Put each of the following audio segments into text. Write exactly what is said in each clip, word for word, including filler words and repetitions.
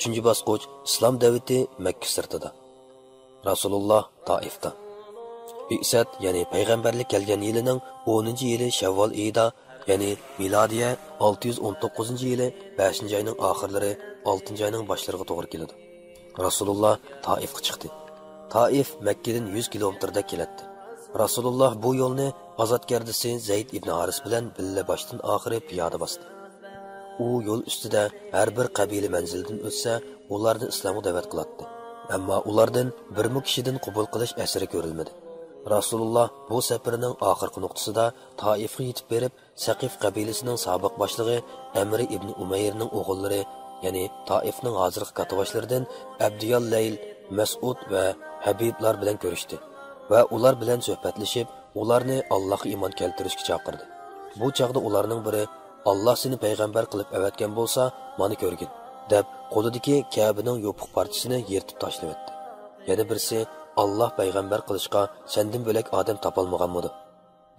ئۈچىنچى باسقۇچ، ئىسلام دەۋىتى مەككە سىرتىدا. رەسۇلۇللا تائىفتا. بىئسەت، يەنى پەيغەمبەرلىك كەلگەن يىلىنىڭ ئونىنچى يىلى شەۋۋال ئېيىدا، يەنى مىلادىيە ئالتە يۈز ئون توققۇزىنچى يىلى بەشىنچى ئاينىڭ ئاخىرلىرى، ئالتىنچى ئاينىڭ باشلىرىغا توغرا كېلىدۇ. رەسۇلۇللا تائىفقا چىقتى. تائىف مەككىدىن يۈز كىلومېتىردەك كېلەتتى. رەسۇلۇللا بۇ يولنى ئازاد گەردىسى زەيد ئىبن ھارىس بىلەن بىللە باشتىن ئاخىرى پىيادە باستى. ئۇ يول ئۈستىدە ھەر بىر قەبىلە مەنزىلىدىن ئۆتسە، ئۇلارنى ئىسلامغا دەۋەت قىلاتتى. ئەمما ئۇلاردىن بىرمۇ كىشىدىن قوبۇل قىلىش ئەسىرى كۆرۈلمىدى. رەسۇلۇللا بۇ سەپىرىنىڭ ئاخىرقى نۇقتىسىدا تائىفقا يېتىپ بېرىپ، سەقىف قەبىلىسىنىڭ سابىق باشلىقى ئەمرى ئىبنى ئۇمەيرنىڭ ئوغۇللىرى، يەنى تائىفنىڭ ھازىرقى كاتتىباشلىرىدىن ئەبدىيال لەيل، مەسئۇد ۋە ھەبىبلار بىلەن كۆرۈشتى ۋە ئۇلار بىلەن سۆھبەتلىشىپ، ئۇلارنى ئاللاھقا ئىمان كەلتۈرۈشكە چاقىردى. بۇ چاغدا ئۇلارنىڭ بىرى، «ئاللاھ سېنى پەيغەمبەر قىلىپ ئەۋەتكەن بولسا، مانا كۆرگىن» دەپ، قولىدىكى كەبىنىڭ يوپۇق پارچىسىنى يىرتىپ تاشلىۋەتتى. يەنە بىرسى، «ئاللاھ پەيغەمبەر قىلىشقا سەندىن بۆلەك ئادەم تاپالمىغانمىدۇ؟»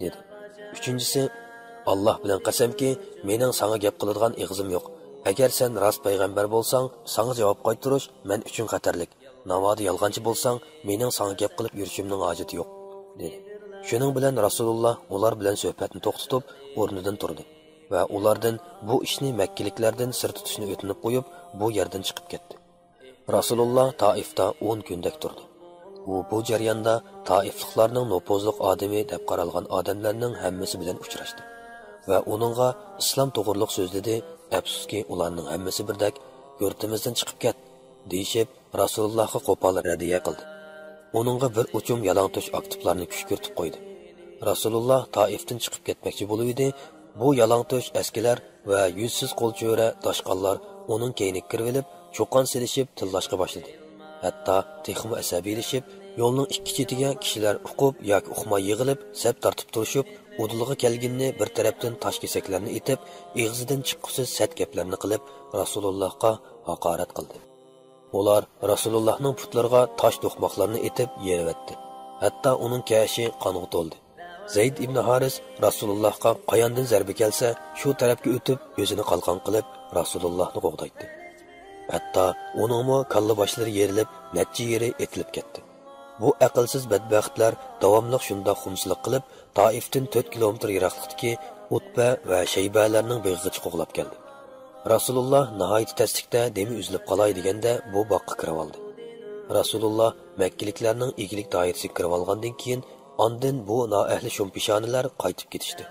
دېدى. ئۈچىنچىسى، «ئاللاھ بىلەن قەسەمكى، مېنىڭ ساڭا گەپ قىلىدىغان ئېغىزىم يوق. ئەگەر سەن راست پەيغەمبەر بولساڭ، ساڭا جاۋاب قايتۇرۇش مەن ئۈچۈن خەتەرلىك. ناۋادا يالغانچى بولساڭ، مېنىڭ ساڭا گەپ قىلىپ يۈرۈشۈمنىڭ ھاجىتى يوق» دېدى. شۇنىڭ بىلەن رەسۇلۇللا ئۇلار بىلەن سۆھبەتنى توختىتىپ، ئورنىدىن تۇردى ۋە ئۇلاردىن بۇ ئىشنى مەككىلىكلەردىن سىر تۇتۇشنى ئۆتۈنۈپ قويۇپ، بۇ يەردىن چىقىپ كەتتى. رەسۇلۇللا تائىفتا ئون كۈندەك تۇردى. ئۇ بۇ جەرياندا تائىفلىقلارنىڭ نوپۇزلۇق ئادىمى دەپ قارالغان ئادەملەرنىڭ ھەممىسى بىلەن ئۇچراشتى ۋە ئۇنىڭغا ئىسلام توغرۇلۇق سۆزلىدى. ئەپسۇسكى، ئۇلارنىڭ ھەممىسى بىردەك، «يۇرتىمىزدىن چىقىپ كەت» دېيىشىپ، رەسۇلۇللاھقا قوپال رەددىيە قىلدى. ئۇنىڭغا بىر ئۇچۇم يالاڭتۆش ئاكتىپلارنى كۈشكۈرتۈپ قويدى. رەسۇلۇللا تائىفتىن چىقىپ كەتمەكچى بولۇۋىدى، بۇ يالاڭتۆش ئەسكىلەر ۋە يۈزسىز قولچۆرە داشقاللار ئۇنىڭ كەينىگە كىرىۋېلىپ، چۇقان سېلىشىپ تىللاشقا باشلىدى. ھەتتا تېخىمۇ ئەسەبىيلىشىپ، يولنىڭ ئىككى چېتىگە كىشىلەر ئۇقۇپ ياكى ئۇقماي يىغىلىپ، سەپ تارتىپ تۇرۇشۇپ، ئۇدۇلغا كەلگىنىنى بىر تەرەپتىن تاش كېسەكلەرنى ئېتىپ، ئېغىزىدىن چىققۇسىز سەت گەپلەرنى قىلىپ، رەسۇلۇللاھقا ھاقارەت قىلدى. ئۇلار رەسۇلۇللاھنىڭ پۇتلىرىغا تاش دوقماقلارنى ئېتىپ يېرىۋەتتى. ھەتتا ئۇنىڭ كەشى قانغا تولدى. زەيد ئىبن ھارىس رەسۇلۇللاھقا قاياندىن زەربە كەلسە، شۇ تەرەپكە ئۆتۈپ، ئۆزىنى قالقان قىلىپ، رەسۇلۇللاھنى قوغدايتتى. ھەتتا ئۇنىڭمۇ كاللا باشلىرى يېرىلىپ، نەچچە يېرى ئېتىلىپ كەتتى. بۇ ئەقىلسىز بەدبەختلەر داۋاملىق شۇنداق خۇمسىلىق قىلىپ، تائىفتىن تۆت كىلومېتىر يىراقلىقتىكى ئۇتبە ۋە شەيبەلەرنىڭ بېغىغىچە قوغلاپ كەلدى. رەسۇلۇللا ناھايىتى تەسلىكتە دېمى ئۈزۈلۈپ قالاي دېگەندە بۇ باغقا كىرىۋالدى. رەسۇلۇللا مەككىلىكلەرنىڭ ئىگىلىك دائىرىسىگە كىرىۋالغاندىن كېيىن، ئاندىن بۇ نائەھلى شۇمپىشانىلەر قايتىپ كېتىشتى.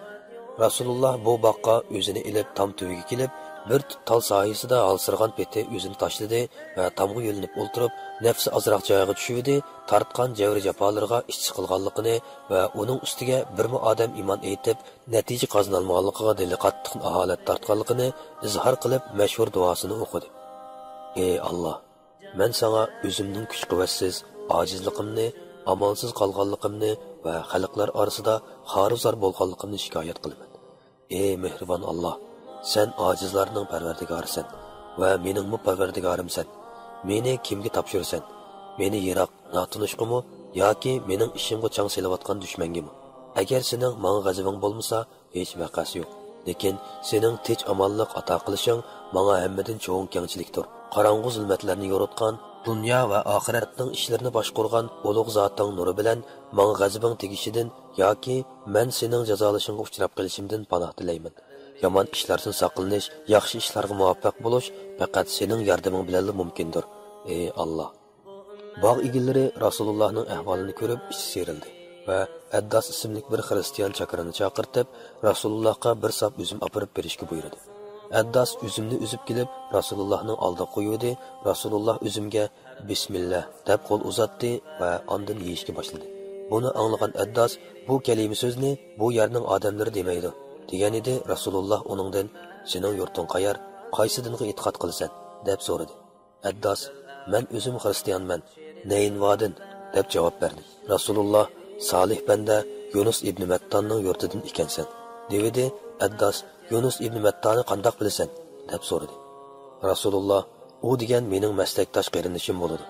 رەسۇلۇللا بۇ باغقا ئۆزىنى ئېلىپ تام تۈۋىگە كېلىپ، بىر تۈپ تال سايىسىدا ھالسىرىغان پېتى ئۆزىنى تاشلىدى ۋە تامغا يۆلىنىپ ئولتۇرۇپ، نەپسى ئازراق جايىغا چۈشۈۋىدى، تارتقان جەۋرى جاپالىرىغا ئىچ سىقىلغانلىقىنى ۋە ئۇنىڭ ئۈستىگە بىرمۇ ئادەم ئىمان ئېيتىپ، نەتىجە قازىنالمىغانلىقىغا دىلى قاتتىق ناھالەت تارتقانلىقىنى ئىزھار قىلىپ، مەشھۇر دۇئاسىنى ئوقۇدى. ئى ئاللا، مەن ساڭا ئۆزۈمنىڭ كۈچ-قۇۋۋەتسىز، ئاجىزلىقىمنى، ئامالسىز قالغانلىقىمنى ۋە خەلقلەر ئارىسىدا خارۇزار بولغانلىقىمنى شىكايەت قىلىمەن. ئى مېھرىبان ئاللا، سەن ئاجىزلارنىڭ پەرۋەردىگارىسەن ۋە مېنىڭمۇ پەرۋەردىگارىمسەن. مېنى كىمگە تاپشۇرىسەن؟ مېنى يىراق، ناتونۇشقىمۇ ياكى مېنىڭ ئىشىمغا چاڭ سېلىۋاتقان دۈشمەنگىمۇ؟ ئەگەر سېنىڭ ماڭا غەزىپىڭ بولمىسا، ھېچ ۋەقەسى يوق. لېكىن سېنىڭ تىنچ-ئامانلىق ئاتا قىلىشىڭ ماڭا ھەممىدىن چوڭ كەڭچىلىكتۇر. قاراڭغۇ زۇلمەتلەرنى يورۇتقان، دۇنيا ۋە ئاخىرەتنىڭ ئىشلىرىنى باشقۇرغان ئۇلۇغ زاتىڭ نۇرى بىلەن ماڭا غەزىپىڭ تېگىشىدىن ياكى مەن سېنىڭ جازالىشىڭغا ئۇچراپ قېلىشىمدىن پاناھ تىلەيمەن. يامان ئىشلاردىن ساقلىنىش، ياخشى ئىشلارغا مۇۋەپپەق بولۇش پەقەت سېنىڭ ياردىمىڭ بىلەنلا مۇمكىندۇر، ئى ئاللا. باغ ئىگىلىرى رەسۇلۇللاھنىڭ ئەھۋالىنى كۆرۈپ ئىچى سىيرىلدى ۋە ئەدداس ئىسىملىك بىر خىرىستىيان چاكىرىنى چاقىرتىپ، رەسۇلۇللاھقا بىر ساپ ئۈزۈم ئاپىرىپ بېرىشكە بۇيرۇدى. ئەدداس ئۈزۈمنى ئۈزۈپ كېلىپ، رەسۇلۇللاھنىڭ ئالدىغا قويۇۋىدى. رەسۇلۇللاھ ئۈزۈمگە «بىسمىللا» دەپ قول ئۇزاتتى ۋە ئاندىن يېيىشكە باشلىدى. بۇنى ئاڭلىغان ئەدداس، «بۇ كەلىمە سۆزنى بۇ يەرنىڭ ئادەملىرى دېمەيدۇ» دېگەنىدى. رەسۇلۇللاھ ئۇنىڭدىن، «سېنىڭ يۇرتۇڭ قەيەر؟ قايسى دىنغا ئېتىقاد قىلىسەن؟» دەپ سورىدى. ئەدداس، «مەن ئۆزۈم خىرىستىيانمەن، نەينۋادىن» دەپ جاۋاب بەردى. رەسۇلۇللاھ، «سالىھ بەندە يۇنۇس ئىبنى مەتتاننىڭ يۇرتىدىن ئىكەنسەن» دېۋىدى. ئەدداس، «يۇنۇس ئىبنى مەتتانى قانداق بىلىسەن؟» دەپ سورىدى. رەسۇلۇللاھ، «ئۇ دېگەن مېنىڭ مەسلەكداش قېرىندىشىم بولىدۇ.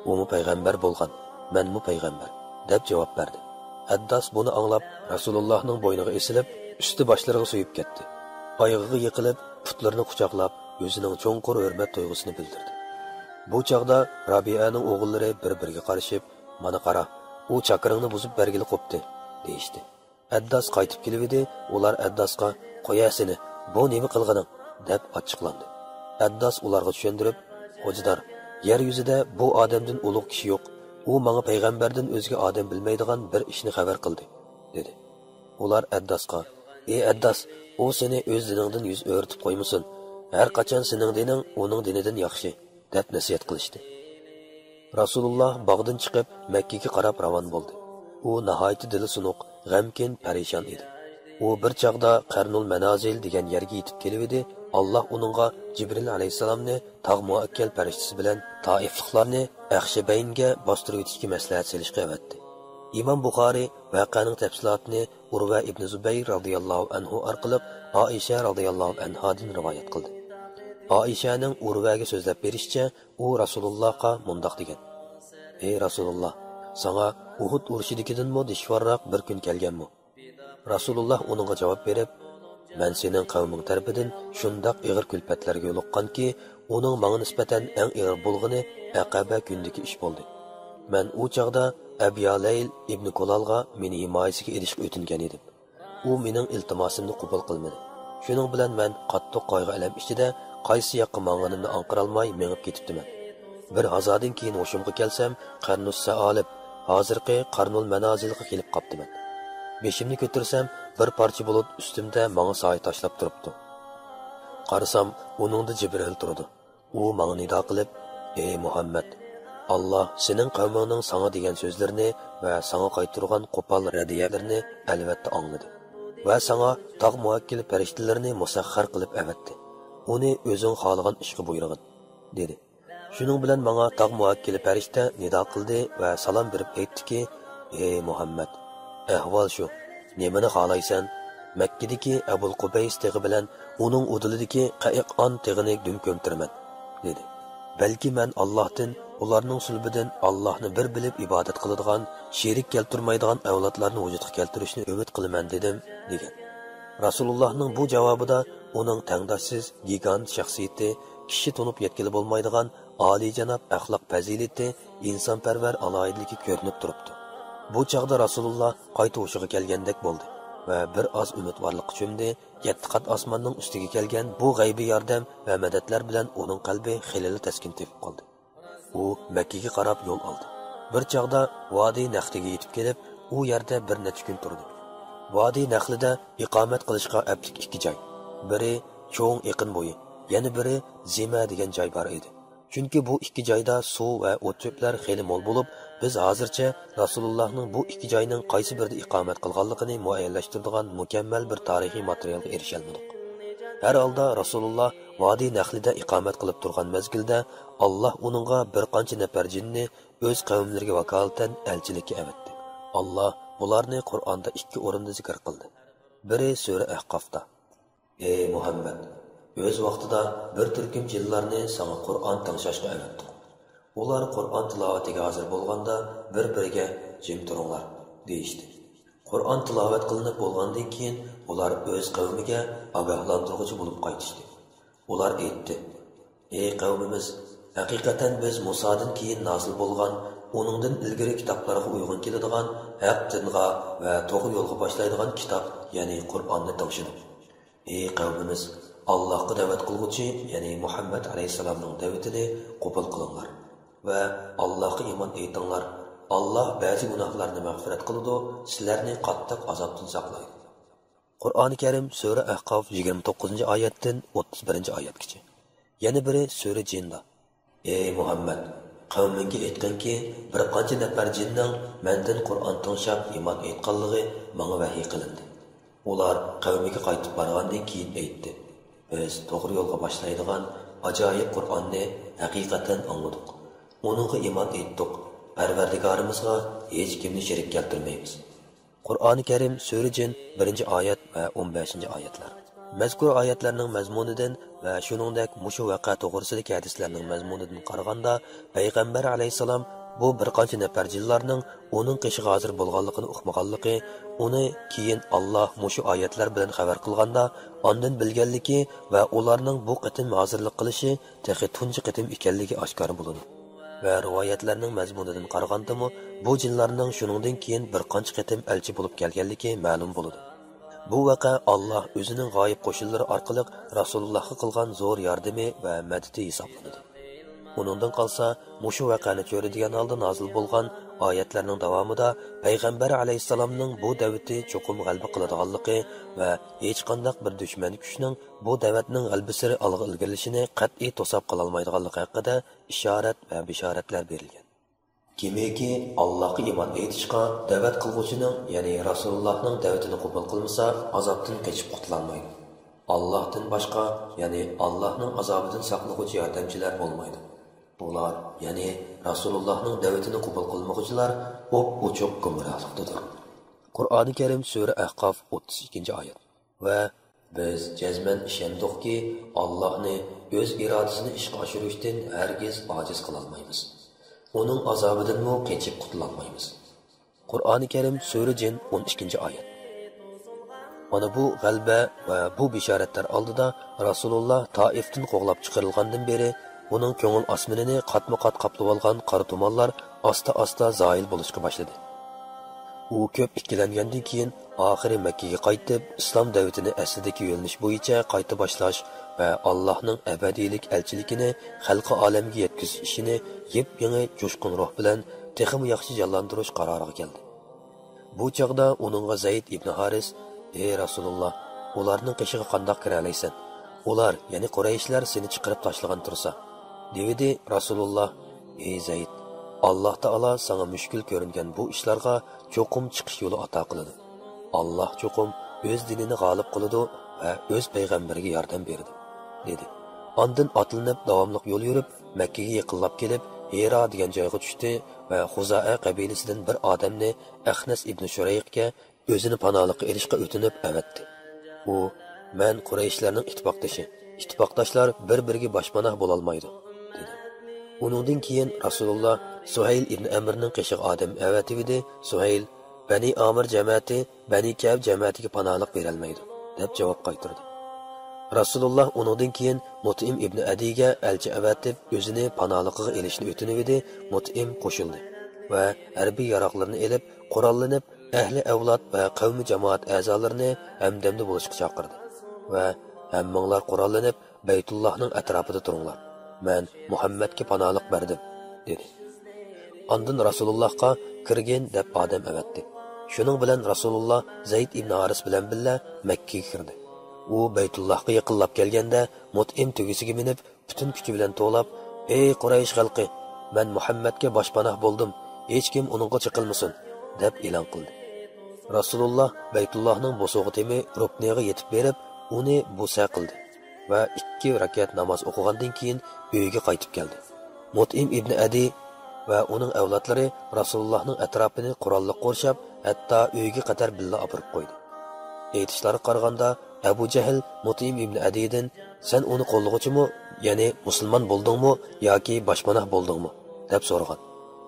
ئۇمۇ پەيغەمبەر بولغان، مەنمۇ پەيغەمبەر» دەپ جاۋاب بەردى. ئەدداس بۇنى ئاڭلاپ، رەسۇلۇللاھنىڭ بوينىغا ئېسىلىپ، ئۈستى باشلىرىغا سۆيۈپ كەتتى. ئايىغىغا يىقىلىپ، پۇتلىرىنى قۇچاقلاپ، ئۆزىنىڭ چوڭقۇر ھۆرمەت تۇيغۇسىنى بىلدۈردى. بۇ چاغدا رابىئەنىڭ ئوغۇللىرى بىر-بىرىگە قارىشىپ، «مانا قارا، ئۇ چاكىرىڭنى بۇزۇپ بەرگىلى قوپتى» دېيىشتى. ئەدداس قايتىپ كېلىۋىدى، ئۇلار ئەدداسقا، «قويە سېنى، بۇ نېمە قىلغىنىڭ؟» دەپ ئاچچىقلاندى. ئەدداس ئۇلارغا چۈشەندۈرۈپ، «خوجىدار، يەر يۈزىدە بۇ ئادەمدىن ئۇلۇغ كىشى يوق. ئۇ ماڭا پەيغەمبەردىن ئۆزگە ئادەم بىلمەيدىغان بىر ئىشنى خەۋەر قىلدى» دېدى. ئۇلار ئەدداسقا، «ئى ئەدداس، ئۇ سېنى ئۆز دىنىڭدىن يۈز ئۆرۈتۈپ قويمىسۇن. ھەر قاچان سېنىڭ دىنىڭ ئۇنىڭ دىنىدىن ياخشى» دەپ نەسىھەت قىلىشتى. رەسۇلۇللا باغدىن چىقىپ، مەككىگە قاراپ راۋان بولدى. ئۇ ناھايىتى دىلى سۇنۇق، غەمكىن، پەرىشان ئىدى. ئۇ بىر چاغدا قەرنۇل مەنازىل دېگەن يەرگە يېتىپ كېلىۋىدى، ئاللا ئۇنىڭغا جىبرىل ئەلەيھىسسالامنى تاغ مۇئەككەل پەرىشتىسى بىلەن تائىفلىقلارنى ئەخشىبەينگە باستۇرۇۋېتىشكە مەسلىھەت سېلىشقا ئەۋەتتى. ئىمام بۇخارىي ۋەقەنىڭ تەپسىلاتىنى ئۇرۋە ئىبنى زۇبەير رازىياللاھۇ ئەنھۇ ئارقىلىق ئائىشە رازىياللاھۇ ئەنھادىن رىۋايەت قىلدى. ئائىشەنىڭ ئۇرۋەگە سۆزلەپ بېرىشىچە، ئۇ رەسۇلۇللاغا مۇنداق دېگەن: «ئەي رەسۇلۇللا، ساڭا ئۇھۇد ئۇرۇشىدىكىدىنمۇ دىشۋارراق بىر كۈن كەلگەنمۇ؟» رەسۇلۇللا ئۇنىڭغا جاۋاب بېرىپ، «مەن سېنىڭ قەۋمىڭ تەرىپىدىن شۇنداق ئېغىر كۈلپەتلەرگە يولۇققانكى، ئۇنىڭ ماڭا نىسبەتەن ئەڭ ئېغىر بولغىنى ئەقەبە كۈنىدىكى ئىش بولدى. مەن ئۇ چاغدا ئەبيالەيل ئىبنى كۇلالغا مېنى ھىمايىسىگە ئېلىشقا ئۆتۈنگەن ئىدىم. ئۇ مېنىڭ ئىلتىماسىمنى قوبۇل قىلمىدى. شۇنىڭ بىلەن مەن قاتتىق قايغۇ-ئەلەم ئىچىدە قايسى ياققا ماڭغىنىمنى ئاڭقىرالماي مېڭىپ كېتىپتىمەن. بىر ھازادىن كېيىن ھوشۇمغا كەلسەم، قەرنۇس سەئالىب، ھازىرقى قەرنۇل مەنازىلغا كېلىپ قاپتىمەن. بېشىمنى كۆتۈرسەم، بىر پارچە بۇلۇت ئۈستۈمدە ماڭا سايە تاشلاپ تۇرۇپتۇ. قارىسام، ئۇنىڭدا جىبرىل تۇرىدۇ. ئۇ ماڭا نىدا قىلىپ، ئەي مۇھەممەد، ئاللا سېنىڭ قەۋمىڭنىڭ ساڭا دېگەن سۆزلىرىنى ۋە ساڭا قايتۇرغان قوپال رەددىيەلىرىنى ئەلۋەتتە ئاڭلىدى ۋە ساڭا تاغ مۇۋەككىل پەرىشتىلىرىنى مۇسەخخەر قىلىپ ئەۋەتتى. ئۇنى ئۆزۈڭ خالىغان ئىشقا بۇيرۇغىن» دېدى. شۇنىڭ بىلەن ماڭا تاغ مۇۋەككىلى پەرىشتە نىدا قىلدى ۋە سالام بېرىپ ئېيتتىكى، ئەي مۇھەممەد، ئەھۋال شۇ، نېمىنى خالايسەن؟ مەككىدىكى ئەبۇل قۇبەيس تېغى بىلەن ئۇنىڭ ئۇدۇلىدىكى قەئىقئان تېغىنى دۈم كۆمتۈرىمەن، دېدى. بەلكى مەن ئاللاھتىن ئۇلارنىڭ سۈلبىدىن ئاللاھنى بىر بىلىپ ئىبادەت قىلىدىغان، شېرىك كەلتۈرمەيدىغان ئەۋلادلارنى ۋۇجۇدقا كەلتۈرۈشنى ئۈمىد قىلىمەن، دېدىم، دېگەن. رەسۇلۇللاھنىڭ بۇ جاۋابىدا ئۇنىڭ تەڭداشسىز، گىگانت شەخسىيىتى، كىشى تونۇپ يەتكىلى بولمايدىغان ئالىيجاناب ئەخلاق پەزىلىتى، ئىنسانپەرۋەر ئالاھىدىلىكى كۆرۈنۈپ تۇرۇپتۇ. بۇ چاغدا رەسۇلۇللا قايتا ھوشىغا كەلگەندەك بولدى ۋە بىر ئاز ئۈمىدۋارلىققا چۆمدى، يەتتە قات ئاسماننىڭ ئۈستىگە كەلگەن بۇ غەيبىي ياردەم ۋە مەدەتلەر بىلەن ئۇنىڭ قەلبى خېلىلا تەسكىن تېپىپ قالدى. ئۇ مەككىگە قاراپ يول ئالدى. بىر چاغدا ۋادى نەخلىگە يېتىپ كېلىپ، ئۇ يەردە بىر نەچچە كۈن تۇردى. ۋادى نەخلىدە ئىقامەت قىلىشقا ئەپلىك ئىككى جاي، بىرى چوڭ ئېقىن بويى، يەنە بىرى زىمە دېگەن جاي بار ئىدى. چۈنكى بۇ ئىككى جايدا سۇ ۋە ئوت-چۆپلەر خېلى مول بولۇپ، بىز ھازىرچە رەسۇلۇللاھنىڭ بۇ ئىككى جاينىڭ قايسى بىرىدە ئىقامەت قىلغانلىقىنى مۇئەييەنلەشتۈرىدىغان مۇكەممەل بىر تارىخىي ماتېرىيالغا ئېرىشەلمىدۇق. ھەر ھالدا رەسۇلۇللا ۋادى نەخلىدە ئىقامەت قىلىپ تۇرغان مەزگىلدە، ئاللا ئۇنىڭغا بىر قانچە نەپەر جىننى ئۆز قەۋملىرىگە ۋاكالىتەن ئەلچىلىككە ئەۋەتتى. ئاللا بۇلارنى قۇرئاندا ئىككى ئورۇندا زىكىر قىلدى. بىرى سۈرە ئەھقافتا. ئەي مۇھەممەد، ئۆز ۋاقتىدا بىر تۈركۈم جىنلارنى ساڭا قۇرئان تىڭشاشقا ئەۋەتتۇق. ئۇلار قۇرئان تىلاۋىتىگە ھازىر بولغاندا بىر-بىرىگە «جىم تۇرۇڭلار» دېيىشتى. قۇرئان تىلاۋەت قىلىنىپ بولغاندىن كېيىن ئۇلار ئۆز قەۋمىگە ئاگاھلاندۇرغۇچى بولۇپ قايتىشتى. ئۇلار ئېيتتى: «ئەي قەۋمىمىز، ھەقىقەتەن بىز مۇسادىن كېيىن نازىل بولغان، ئۇنىڭدىن ئىلگىرى كىتابلارغا ئۇيغۇن كېلىدىغان ھەق دىنغا ۋە توغرا يولغا باشلايدىغان كىتاب، يەنى قۇرئاننى تىڭشىدۇق. ئەي قەۋمىمىز، ئاللاھقا دەۋەت قىلغۇچى، يەنى مۇھەممەد ئەلەيھىسسالامنىڭ دەۋىتىنى قوبۇل قىلىڭلار ۋە ئاللاھقا ئىمان ئېيتىڭلار. ئاللاھ بەزى گۇناھلارنى مەغپىرەت قىلىدۇ، سىلەرنى قاتتىق ئازابتىن ساقلايدۇ.» قۇرئانى كەرىم، سۈرە ئەھقاف، يىگىرمە توققۇزىنچى ئايەتتىن ئوتتۇز بىرىنچى ئايەتكىچە. يەنە بىرى سۈرە جىندا: «ئەي مۇھەممەد، قەۋمىڭگە ئېيتقىنكى، بىر قانچە نەپەر جىننىڭ مەندىن قۇرئان تىڭشاپ ئىمان ئېيتقانلىقى ماڭا ۋەھىي قىلىندى. ئۇلار قەۋمىگە قايتىپ بارغاندىن كېيىن ئېيتتى: بىز توغرا يولغا باشلايدىغان ئاجايىپ قۇرئاننى ھەقىقەتەن ئاڭلىدۇق. ئۇنىڭغا ئىمان ئېيتتۇق. پەرۋەردىگارىمىزغا ھېچكىمنى شېرىك كەلتۈرمەيمىز.» قۇرئانى كەرىم، سۈرە جىن، بىرىنچى ئايەت ۋە ئون بەشىنچى ئايەتلەر. مەزكۇر ئايەتلەرنىڭ مەزمۇنىدىن ۋە شۇنىڭدەك مۇشۇ ۋەقە توغرىسىدىكى ھەدىسلەرنىڭ مەزمۇنىدىن قارىغاندا، پەيغەمبەر ئەلەيھىسسالام بۇ بىر قانچە نەپەر جىنلارنىڭ ئۇنىڭ قېشىغا ھازىر بولغانلىقىنى ئۇقمىغانلىقى، ئۇنى كېيىن ئاللاھ مۇشۇ ئايەتلەر بىلەن خەۋەر قىلغاندا ئاندىن بىلگەنلىكى ۋە ئۇلارنىڭ بۇ قېتىم ھازىرلىق قىلىشى تېخى تۇنجى قېتىم ئىكەنلىكى ئاشكارا بولىدۇ. ۋە رىۋايەتلەرنىڭ مەزمۇنىدىن قارىغاندىمۇ، بۇ جىنلارنىڭ شۇنىڭدىن كېيىن بىر قانچە قېتىم ئەلچى بولۇپ كەلگەنلىكى مەلۇم بولىدۇ. بۇ ۋەقە ئاللاھ ئۆزىنىڭ غايىب قوشۇنلىرى ئارقىلىق رەسۇلۇللاھقا قىلغان زور ياردىمى ۋە مەدىتى ھېسابلىنىدۇ. ئۇنىڭدىن قالسا، مۇشۇ ۋەقەنى چۆرىدىگەن ھالدا نازىل بولغان ئايەتلەرنىڭ داۋامىدا پەيغەمبەر ئەلەيھىسسالامنىڭ بۇ دەۋىتى چوقۇم غەلىبە قىلىدىغانلىقى ۋە ھېچقانداق بىر دۈشمەن كۈچنىڭ بۇ دەۋەتنىڭ غەلىبىسىرى ئالغا ئىلگىرىلىشىنى قەتئىي توساپ قالالمايدىغانلىقى ھەققىدە ئىشارەت ۋە بېشارەتلەر بېرىلگەن. كىمكى ئاللاھقا ئىمان ئېيتىشقا دەۋەت قىلغۇچىنىڭ، يەنى رەسۇلۇللاھنىڭ دەۋىتىنى قوبۇل قىلمىسا، ئازابتىن قېچىپ قۇتۇلالمايدۇ. ئاللاھتىن باشقا، يەنى ئاللاھنىڭ ئازابىدىن ساقلىغۇچى ياردەمچىلەر بولمايدۇ. ئۇلار، يەنى رەسۇلۇللاھنىڭ دەۋىتىنى قوبۇل قىلمىغۇچىلار ئوپئوچۇق گۇمراھلىقتىدۇر. قۇرئانى كەرىم، سۈرە ئەھقاف، ئوتتۇز ئىككىنچى ئايەت. ۋە بىز جەزمەن ئىشەندۇقكى، ئاللاھنى ئۆز ئىرادىسىنى ئىشقا ئاشۇرۇشتىن ھەرگىز ئاجىز قىلالمايمىز. ئۇنىڭ ئازابىدىنمۇ قېچىپ قۇتۇلالمايمىز. قۇرئانى كەرىم، سۈرە جىن، ئون ئىككىنچى ئايەت. مانا بۇ غەلىبە ۋە بۇ بېشارەتلەر ئالدىدا رەسۇلۇللا تائىفتىن قوغلاپ چىقىرىلغاندىن بېرى، ئۇنىڭ كۆڭۈل ئاسمىنىنى قاتمۇ قات قاپلىۋالغان قارا تۇمانلار ئاستا-ئاستا زايىل بولۇشقا باشلىدى. ئۇ كۆپ ئىككىلەنگەندىن كېيىن، ئاخىرى مەككىگە قايتىپ، ئىسلام دەۋىتىنى ئەسلىدىكى يۆنىلىش بويىچە قايتا باشلاش ۋە ئاللاھنىڭ ئەبەدىيلىك ئەلچىلىكىنى خەلقى ئالەمگە يەتكۈزۈش ئىشىنى يېپيېڭى جۇشقۇن روھ بىلەن تېخىمۇ ياخشى جانلاندۇرۇش قارارىغا كەلدى. بۇ چاغدا ئۇنىڭغا زەيد ئىبنى ھارىس، «ئەي رەسۇلۇللا، ئۇلارنىڭ قېشىغا قانداق كىرەلەيسەن؟ ئۇلار، يەنى قۇرەيشلەر سېنى چىقىرىپ تاشلىغان تۇرسا.» دېۋىدى. رەسۇلۇللا، «ئەي زەيد، ئاللاھ تائالا ساڭا مۈشكۈل كۆرۈنگەن بۇ ئىشلارغا چوقۇم چىقىش يولى ئاتا قىلىدۇ. ئاللاھ چوقۇم ئۆز دىنىنى غالىب قىلىدۇ ۋە ئۆز پەيغەمبىرىگە ياردەم بېرىدۇ.» دېدى. ئاندىن ئاتلىنىپ داۋاملىق يول يۈرۈپ، مەككىگە يېقىنلاپ كېلىپ، ھىرا دېگەن جايغا چۈشتى ۋە خۇزائە قەبىلىسىدىن بىر ئادەمنى ئەخنەس ئىبنى شۇرەيققە ئۆزىنى پاناھلىققا ئېلىشقا ئۆتۈنۈپ ئەۋەتتى. ئۇ، «مەن قۇرەيشلەرنىڭ ئىتتىپاقدىشى، ئىتتىپاقداشلار بىر-بىرىگە باشپاناھ بولالمايدۇ» دېدى. ئۇنىڭدىن كېيىن رەسۇلۇللا سۇھەيل ئىبنى ئەمرنىڭ قېشىغا ئادەم ئەۋەتىۋىدى، سۇھەيل، «بەنى ئامىر جەمەتى بەنى كەئب جەمەتىگە پاناھلىق بېرەلمەيدۇ» دەپ جاۋاب قايتۇردى. رەسۇلۇللا ئۇنىڭدىن كېيىن مۇتئىم ئىبنى ئەدىگە ئەلچى ئەۋەتىپ، ئۆزىنى پاناھلىقىغا ئېلىشنى ئۆتۈنۈۋىدى، مۇتئىم قوشۇلدى ۋە ھەربىي ياراغلىرىنى ئېلىپ، قوراللىنىپ، ئەھلى ئەۋلاد ۋە قەۋمى جامائەت ئەزالىرىنى ھەمدەمدە بولۇشقا چاقىردى ۋە «ھەممىڭلار قوراللىنىپ، بەيتۇللاھنىڭ ئەتراپىدا تۇرۇڭلار. مەن مۇھەممەدكە پاناھلىق بەردىم» دېدى. ئاندىن رەسۇلۇللاھقا «كىرگىن» دەپ ئادەم ئەۋەتتى. شۇنىڭ بىلەن رەسۇلۇللا زەيد ئىبنى ھارىس بىلەن بىللە مەككىگە كىردى. ئۇ بەيتۇللاھقا يېقىنلاپ كەلگەندە، مۇتئىم تۆگىسىگە مىنىپ، پۈتۈن كۈچى بىلەن توۋلاپ، «ئەي قۇرەيش خەلقى، مەن مۇھەممەدكە باشپاناھ بولدۇم، ھېچكىم ئۇنىڭغا چېقىلمىسۇن» دەپ ئېلان قىلدى. رەسۇلۇللا بەيتۇللاھنىڭ بوسۇغا تېمى رۇكنىغا يېتىپ بېرىپ، ئۇنى بوسە قىلدى ۋە ئىككى رەكەت ناماز ئوقۇغاندىن كېيىن ئۆيىگە قايتىپ كەلدى. مۇتئىم ئىبنى ئەدى ۋە ئۇنىڭ ئەۋلادلىرى رەسۇلۇللاھنىڭ ئەتراپىنى قوراللىق قورشاپ، ھەتتا ئۆيىگە قەدەر بىللە ئاپىرىپ قويدى. ئېيتىشلارغا قارىغاندا، ئەبۇ جەھىل مۇتئىم ئىبنى ئەدىدىن، «سەن ئۇنى قوللىغۇچىمۇ، يەنى مۇسۇلمان بولدۇڭمۇ ياكى باشپاناھ بولدۇڭمۇ؟» دەپ سورىغان.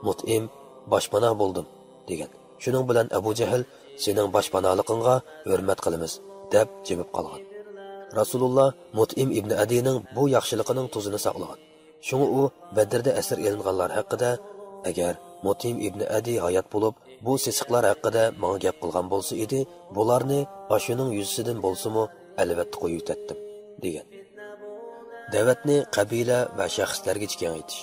مۇتئىم، «باشپاناھ بولدۇم» دېگەن. شۇنىڭ بىلەن ئەبۇ جەھىل، «سېنىڭ باشپاناھلىقىڭغا ھۆرمەت قىلىمىز» دەپ جىمىپ قالغان. رەسۇلۇللا مۇتئىم ئىبنى ئەدىنىڭ بۇ ياخشىلىقىنىڭ تۇزىنى ساقلىغان. شۇڭا ئۇ بەدرىدە ئەسىر ئېلىنغانلار ھەققىدە، «ئەگەر مۇتئىم ئىبنى ئەدى ھايات بولۇپ، بۇ سېسىقلار ھەققىدە ماڭا گەپ قىلغان بولسا ئىدى، بۇلارنى ئاشۇنىڭ يۈزىسىدىن بولسىمۇ ئەلۋەتتە قويۇۋېتەتتىم» دېگەن. دەۋەتنى قەبىلە ۋە شەخسلەرگىچە كېڭەيتىش.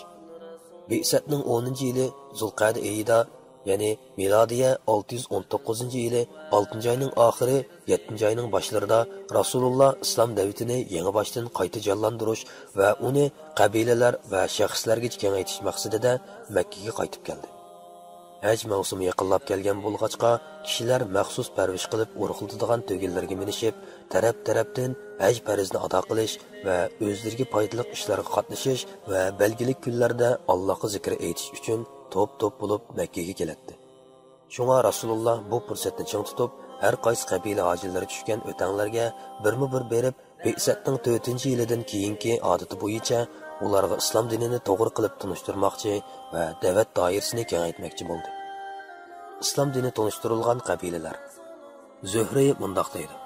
بىئسەتنىڭ ئونىنچى يىلى زۇلقەدە ئېيىدا، يەنى مىلادىيە ئالتە يۈز ئون توققۇزىنچى يىلى ئالتىنچى ئاينىڭ ئاخىرى، يەتتىنچى ئاينىڭ باشلىرىدا رەسۇلۇللا ئىسلام دەۋىتىنى يېڭىباشتىن قايتا جانلاندۇرۇش ۋە ئۇنى قەبىلىلەر ۋە شەخسلەرگىچە كېڭەيتىش مەقسىتىدە مەككىگە قايتىپ كەلدى. ھەج مەۋسۇمى يېقىنلاپ كەلگەن بولغاچقا، كىشىلەر مەخسۇس پەرۋىش قىلىپ ئۇرۇقلىتىدىغان تۆگىلەرگە مىنىشىپ، تەرەپ-تەرەپتىن ھەج پەرزىنى ئادا قىلىش ۋە ئۆزلىرىگە پايدىلىق ئىشلارغا قاتنىشىش ۋە بەلگىلىك كۈنلەردە ئاللاغا زىكىر ئېيتىش ئۈچۈن توپ-توپ بولۇپ مەككىگە كېلەتتى. شۇڭا رەسۇلۇللا بۇ پۇرسەتنى چىڭ تۇتۇپ، ھەر قايسى قەبىلە ھاجىلىرى چۈشكەن ئۆتەڭلەرگە بىرمۇ بىر بېرىپ، بىئسەتنىڭ تۆتىنچى يىلىدىن كېيىنكى ئادىتى بويىچە ئۇلارغا ئىسلام دىنىنى توغرا قىلىپ تونۇشتۇرماقچى ۋە دەۋەت دائىرىسىنى كېڭەيتمەكچى بولدى. ئىسلام دىنى تونۇشتۇرۇلغان قەبىلىلەر. زۆھرى مۇنداق دەيدۇ: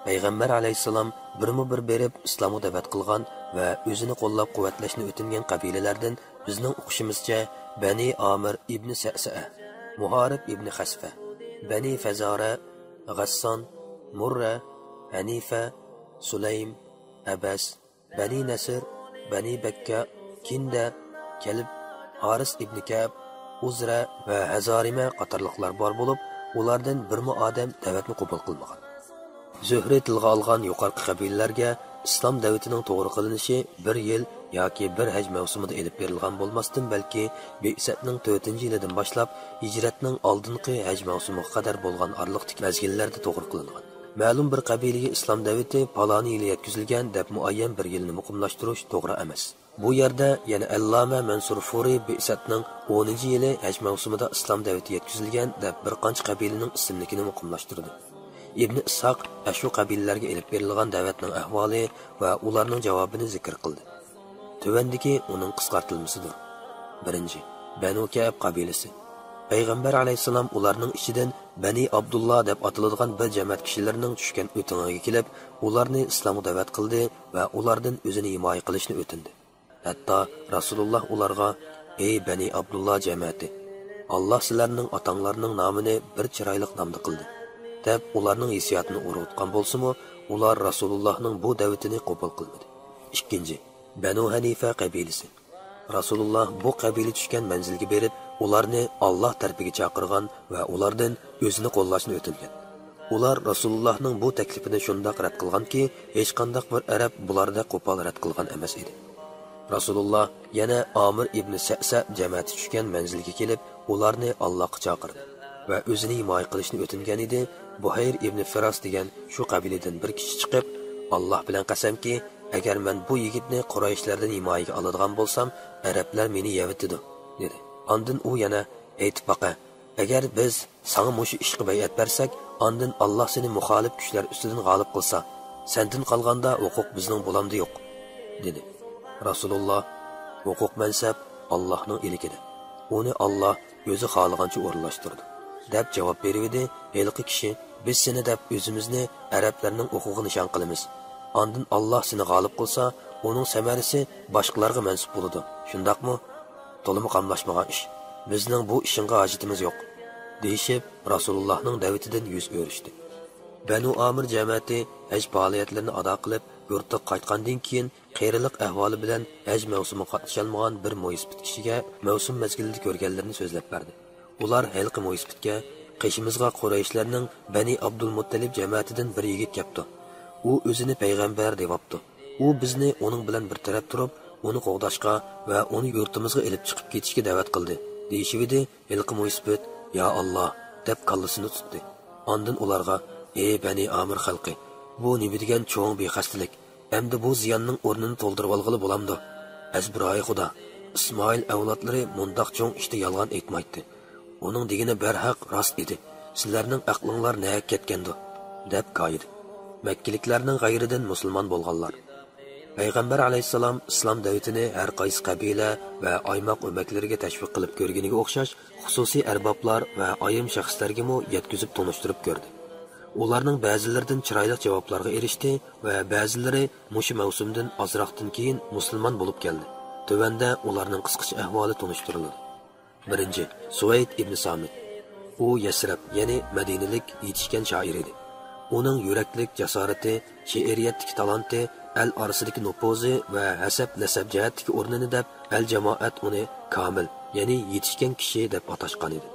پەيغەمبەر ئەلەيھىسسالام بىرمۇ بىر بېرىپ ئىسلامغا دەۋەت قىلغان ۋە ئۆزىنى قوللاپ قۇۋۋەتلەشنى ئۆتۈنگەن قەبىلىلەردىن بىزنىڭ ئوقۇشىمىزچە بەنى ئامىر ئىبنى سەسەئە، مۇھارىب ئىبنى خەسفە، بەنى فەزارە، غەسسان، مۇررە، ھەنىفە، سۇلەيم، ئەبەس، بەنى نەسر، بەنى بەككە، كىندە، كەلب، ھارىس ئىبنى كەب، ئۇزرە ۋە ھەزارىمە قاتارلىقلار بار بولۇپ، ئۇلاردىن بىرمۇ ئادەم دەۋەتنى قوبۇل قىلمىغان. زۆھرى تىلغا ئالغان يۇقىرىقى قەبىلىلەرگە ئىسلام دەۋىتىنىڭ توغرا قىلىنىشى بىر يىل ياكى بىر ھەج مەۋسۇمىدا ئېلىپ بېرىلغان بولماستىن، بەلكى بىئسەتنىڭ تۆتىنچى يىلىدىن باشلاپ ھىجرەتنىڭ ئالدىنقى ھەج مەۋسۇمىغا قەدەر بولغان ئارىلىقتىكى مەزگىللەردە توغرا قىلىنغان. مەلۇم بىر قەبىلىگە ئىسلام دەۋىتى پالانى يىلى يەتكۈزۈلگەن دەپ مۇئەييەن بىر يىلنى مۇقىملاشتۇرۇش توغرا ئەمەس. بۇ يەردە يەنە ئەللامە مەنسۇر فۇرى بىئسەتنىڭ ئونىنچى يىلى ھەج مەۋسۇمىدا ئىسلام دەۋىتى يەتكۈزۈلگەن دەپ بىر قانچە قەبىلىنىڭ ئىسىملىكىنى مۇقىملاشتۇردى. ئىبنى ئىسھاق ئەشۇ قەبىلىلەرگە ئېلىپ بېرىلغان دەۋەتنىڭ ئەھۋالى ۋە ئۇلارنىڭ جاۋابىنى زىكىر قىلدى. تۆۋەندىكى ئۇنىڭ قىسقارتىلمىسىدۇر. بىرىنچى، بەنۇ كەئب قەبىلىسى. پەيغەمبەر ئەلەيھىسسالام ئۇلارنىڭ ئىچىدىن بەنى ئابدۇللا دەپ ئاتىلىدىغان بىر جەمەت كىشىلەرنىڭ چۈشكەن ئۆتىڭىگە كېلىپ، ئۇلارنى ئىسلامغا دەۋەت قىلدى ۋە ئۇلاردىن ئۆزىنى ھىمايە قىلىشنى ئۆتۈندى. ھەتتا رەسۇلۇللا ئۇلارغا، «ئەي بەنى ئابدۇللا جەمەتى، ئاللا سىلەرنىڭ ئاتاڭلارنىڭ نامىنى بىر چىرايلىق نامدا قىلدى» دەپ، ئۇلارنىڭ ھېسسىياتىنى ئۇرغۇتقان بولسىمۇ، ئۇلار رەسۇلۇللانىڭ بۇ دەۋىتىنى قوبۇل قىلمىدى. ئىككىنچى، بەنۇ ھەنىفە قەبىلىسى. رەسۇلۇللا بۇ قەبىلە چۈشكەن مەنزىلگە بېرىپ، ئۇلارنى ئاللا تەرىپىگە چاقىرغان ۋە ئۇلاردىن ئۆزىنى قوللاشنى ئۆتۈنگەن. ئۇلار رەسۇلۇللانىڭ بۇ تەكلىپىنى شۇنداق رەت قىلغانكى، ھېچقانداق بىر ئەرەب بۇلاردەك قوپال رەت قىلغان ئەمەس ئىدى. رەسۇلۇللا يەنە ئامىر ئىبنى سەسە جەمەتى چۈشكەن مەنزىلگە كېلىپ، ئۇلارنى ئاللاغا چاقىردى ۋە ئۆزىنى ھىمايە قىلىشنى ئۆتۈنگەن ئىدى. بۇھەير ئىبنى فىراس دېگەن شۇ قەبىلىدىن بىر كىشى چىقىپ، «ئاللا بىلەن قەسەمكى، ئەگەر مەن بۇ يىگىتنى قۇرەيشلەردىن ھىمايىگە ئالىدىغان بولسام، ئەرەبلەر مېنى يەۋېتىدۇ» دېدى. ئاندىن ئۇ يەنە، «ئېيتىپ باقە، ئەگەر بىز ساڭا مۇشۇ ئىشقا بەيئەت بەرسەك، ئاندىن ئاللا سېنى مۇخالىپ كۈچلەر ئۈستىدىن غالىپ قىلسا، سەندىن قالغاندا ھوقۇق بىزنىڭ بولامدۇ يوق؟» دېدى. رەسۇلۇللا، «ھوقۇق مەنسەپ ئاللانىڭ ئىلكىدە. ئۇنى ئاللا ئۆزى خالىغانچە ئورۇنلاشتۇرىدۇ» دەپ جاۋاب بېرىۋىدى. ھېلىقى كىشى، «بىز سېنى دەپ ئۆزىمىزنى ئەرەبلەرنىڭ ئوقىغا نىشان قىلىمىز. ئاندىن ئاللا سېنى غالىپ قىلسا، ئۇنىڭ سەمەرىسى باشقىلارغا مەنسۇپ بولىدۇ. شۇنداقمۇ؟ تولىمۇ قاملاشمىغان ئىش. بىزنىڭ بۇ ئىشىڭغا ھاجىتىمىز يوق» دېيىشىپ، رەسۇلۇللانىڭ دەۋىتىدىن يۈز ئۆرۈشتى. بەنۇ ئامىر جەمەتى ھەج پائالىيەتلىرىنى ئادا قىلىپ، يۇرتىغا قايتقاندىن كېيىن، قېرىلىق ئەھۋالى بىلەن ھەج مەۋسۇمىغا قاتنىشالمىغان بىر مويسىپىت كىشىگە مەۋسۇم مەزگىلىدە كۆرگەنلىرىنى سۆزلەپ بەردى. ئۇلار ھېلىقى مويسىپىتكە، «قېشىمىزغا قۇرەيشلەرنىڭ بەنى ئابدۇلمۇتتەلىپ جەمەتىدىن بىر يىگىت كەپتۇ. ئۇ ئۆزىنى پەيغەمبەر دەۋاپتۇ. ئۇ بىزنى ئۇنىڭ بىلەن بىر تەرەپ تۇرۇپ، ئۇنى قوغداشقا ۋە ئۇنى يۇرتىمىزغا ئېلىپ چىقىپ كېتىشكە دەۋەت قىلدى» دېيىشىۋىدى. ھېلىقى مويسىپىت، «يا ئاللا» دەپ كاللىسىنى تۇتتى. ئاندىن ئۇلارغا، «ئەي بەنى ئامىر خەلقى، بۇ نېمە دېگەن چوڭ بىخەستىلىك! ئەمدى بۇ زىياننىڭ ئورنىنى تولدۇرۇۋالغىلى بولامدۇ؟ ئەزبىرايى خۇدا، ئىسمائىل ئەۋلادلىرى مۇنداق چوڭ ئىشتا يالغان ئېيتمايتتى. ئۇنىڭ دېگىنى بەرھەق راست ئىدى. سىلەرنىڭ ئەقلىڭلار نەگە كەتكەندۇ؟» دەپ كايىدى. مەككىلىكلەرنىڭ غەيرىدىن مۇسۇلمان بولغانلار. پەيغەمبەر ئەلەيھىسسالام ئىسلام دەۋىتىنى ھەر قايسى قەبىلە ۋە ئايماق ئۆمەكلىرىگە تەشۋىق قىلىپ كۆرگىنىگە ئوخشاش، خۇسۇسىي ئەربابلار ۋە ئايرىم شەخسلەرگىمۇ يەتكۈزۈپ تونۇشتۇرۇپ كۆردى. ئۇلارنىڭ بەزىلىرىدىن چىرايلىق جاۋابلارغا ئېرىشتى ۋە بەزىلىرى مۇشۇ مەۋسۇمدىن ئازراقتىن كېيىن مۇسۇلمان بولۇپ كەلدى. تۆۋەندە ئۇلارنىڭ قىسقىچە ئەھۋالى تونۇشتۇرۇلىدۇ. بىرىنچى، سۇۋەيد ئىبنى سامىت. ئۇ يەسرەب، يەنى مەدىنىلىك يېتىشكەن شائىر ئىدى. ئۇنىڭ يۈرەكلىك جاسارىتى، شېئىرىيەتتىكى تالانتى، ئەل ئارىسىدىكى نوپۇزى ۋە ھەسەب-نەسەب جەھەتتىكى ئورنىنى دەپ، ئەل جامائەت ئۇنى كامىل، يەنى يېتىشكەن كىشى دەپ ئاتاشقان ئىدى.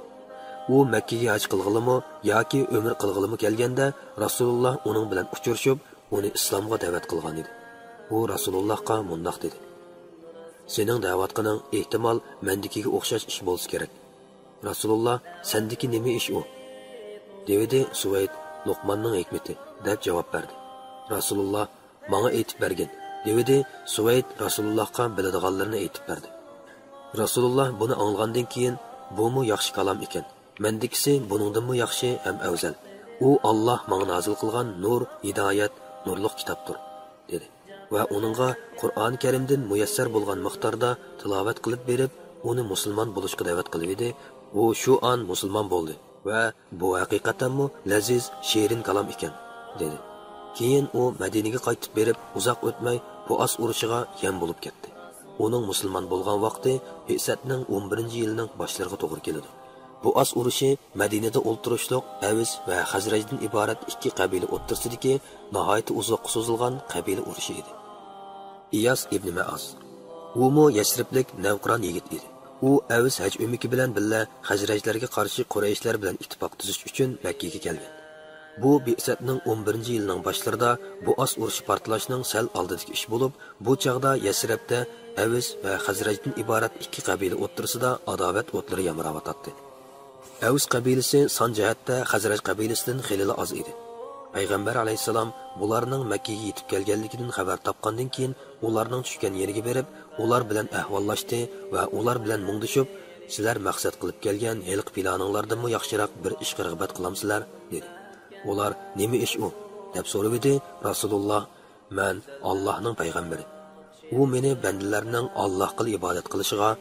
ئۇ مەككىگە ھەج قىلغىلىمۇ ياكى ئۆمرە قىلغىلىمۇ كەلگەندە، رەسۇلۇللا ئۇنىڭ بىلەن ئۇچرىشىپ، ئۇنى ئىسلامغا دەۋەت قىلغان ئىدى. ئۇ رەسۇلۇللاھقا مۇنداق دېدى: «سېنىڭ دەۋاتقىنىڭ ئېھتىمال مەندىكىگە ئوخشاش ئىش بولسا كېرەك.» رەسۇلۇللا: «سەندىكى نېمە ئىش ئۇ؟» دېۋىدى. سۇۋەيد: «لوقماننىڭ ھېكمىتى» دەپ جاۋاب بەردى. رەسۇلۇللا: «ماڭا ئېيتىپ بەرگىن» دېۋىدى. سۇۋەيد رەسۇلۇللاھقا بىلىدىغانلىرىنى ئېيتىپ بەردى. رەسۇلۇللا بۇنى ئاڭلىغاندىن كېيىن، «بۇمۇ ياخشى كالام ئىكەن. مەندىكىسى بۇنىڭدىنمۇ ياخشى ھەم ئەۋزەل. ئۇ ئاللا ماڭا نازىل قىلغان نۇر، ھىدايەت، نۇرلۇق كىتابتۇر» دېدى. ۋە ئۇنىڭغا قۇرئان كەرىمدىن مۇيەسسەر بولغان مىقداردا تىلاۋەت قىلىپ بېرىپ، ئۇنى مۇسۇلمان بولۇشقا دەۋەت قىلىۋىدى. ئۇ شۇ ئان مۇسۇلمان بولدى ۋە بۇ ھەقىقەتەنمۇ لەزىز، شېرىن كالام ئىكەن، دېدى. كېيىن ئۇ مەدىنىگە قايتىپ بېرىپ، ئۇزاق ئۆتمەي بۇئاس ئۇرۇشىغا يەم بولۇپ كەتتى. ئۇنىڭ مۇسۇلمان بولغان ۋاقتى بىئسەتنىڭ ئون بىرىنچى يىلىنىڭ باشلىرىغا توغرا كېلىدۇ. بۇئاس ئۇرۇشى مەدىنىدە ئولتۇرۇشلۇق ئەۋس ۋە خەزرەجدىن ئىبارەت ئىككى قەبىلە ئوتتۇرىسىدىكى ناھايىتى ئۇزاققا سوزۇلغان قەبىلە ئۇرۇشى ئىدى. ئىياس ئىبنى مەئاز. ئۇمۇ يەسرىبلىك نەۋقىران يىگىت ئىدى. ئۇ ئەۋس ھەج ئۆمىكى بىلەن بىللە خەزرەجلەرگە قارشى قۇرەيشلەر بىلەن ئىتتىپاق تۈزۈش ئۈچۈن مەككىگە كەلگەن. بۇ بىئسەتنىڭ ئون بىرىنچى يىلىنىڭ باشلىرىدا بۇئاس ئۇرۇشى پارتلاشنىڭ سەل ئالدىدىكى ئىش بولۇپ، بۇ چاغدا يەسرەبتە ئەۋس ۋە خەزرەجدىن ئىبارەت ئىككى قەبىلە ئوتتۇرىسىدا ئاداۋەت ئوتلىرى يامراۋاتاتتى. ئەۋس قەبىلىسى سان جەھەتتە خەزرەج قەبىلىسىدىن خېلىلا ئاز ئىدى. پەيغەمبەر ئەلەيھىسسالام بۇلارنىڭ مەككىگە يېتىپ كەلگەنلىكىدىن خەۋەر تاپقاندىن كېيىن، ئۇلارنىڭ چۈشكەن يېرىگە بېرىپ، ئۇلار بىلەن ئەھۋاللاشتى ۋە ئۇلار بىلەن مۇڭدىشىپ، «سىلەر مەقسەت قىلىپ كەلگەن ھېلىقى پىلانىڭلاردىنمۇ ياخشىراق بىر ئىشقا رىغبەت قىلامسىلەر؟» دېدى. ئۇلار، «نېمە ئىش ئۇ؟» دەپ سورىۋىدى. رەسۇلۇللا، «مەن ئاللاھنىڭ پەيغەمبىرى. ئۇ مېنى بەندىلەرنىڭ ئاللاھقىلا ئىبادەت قىلىشىغا،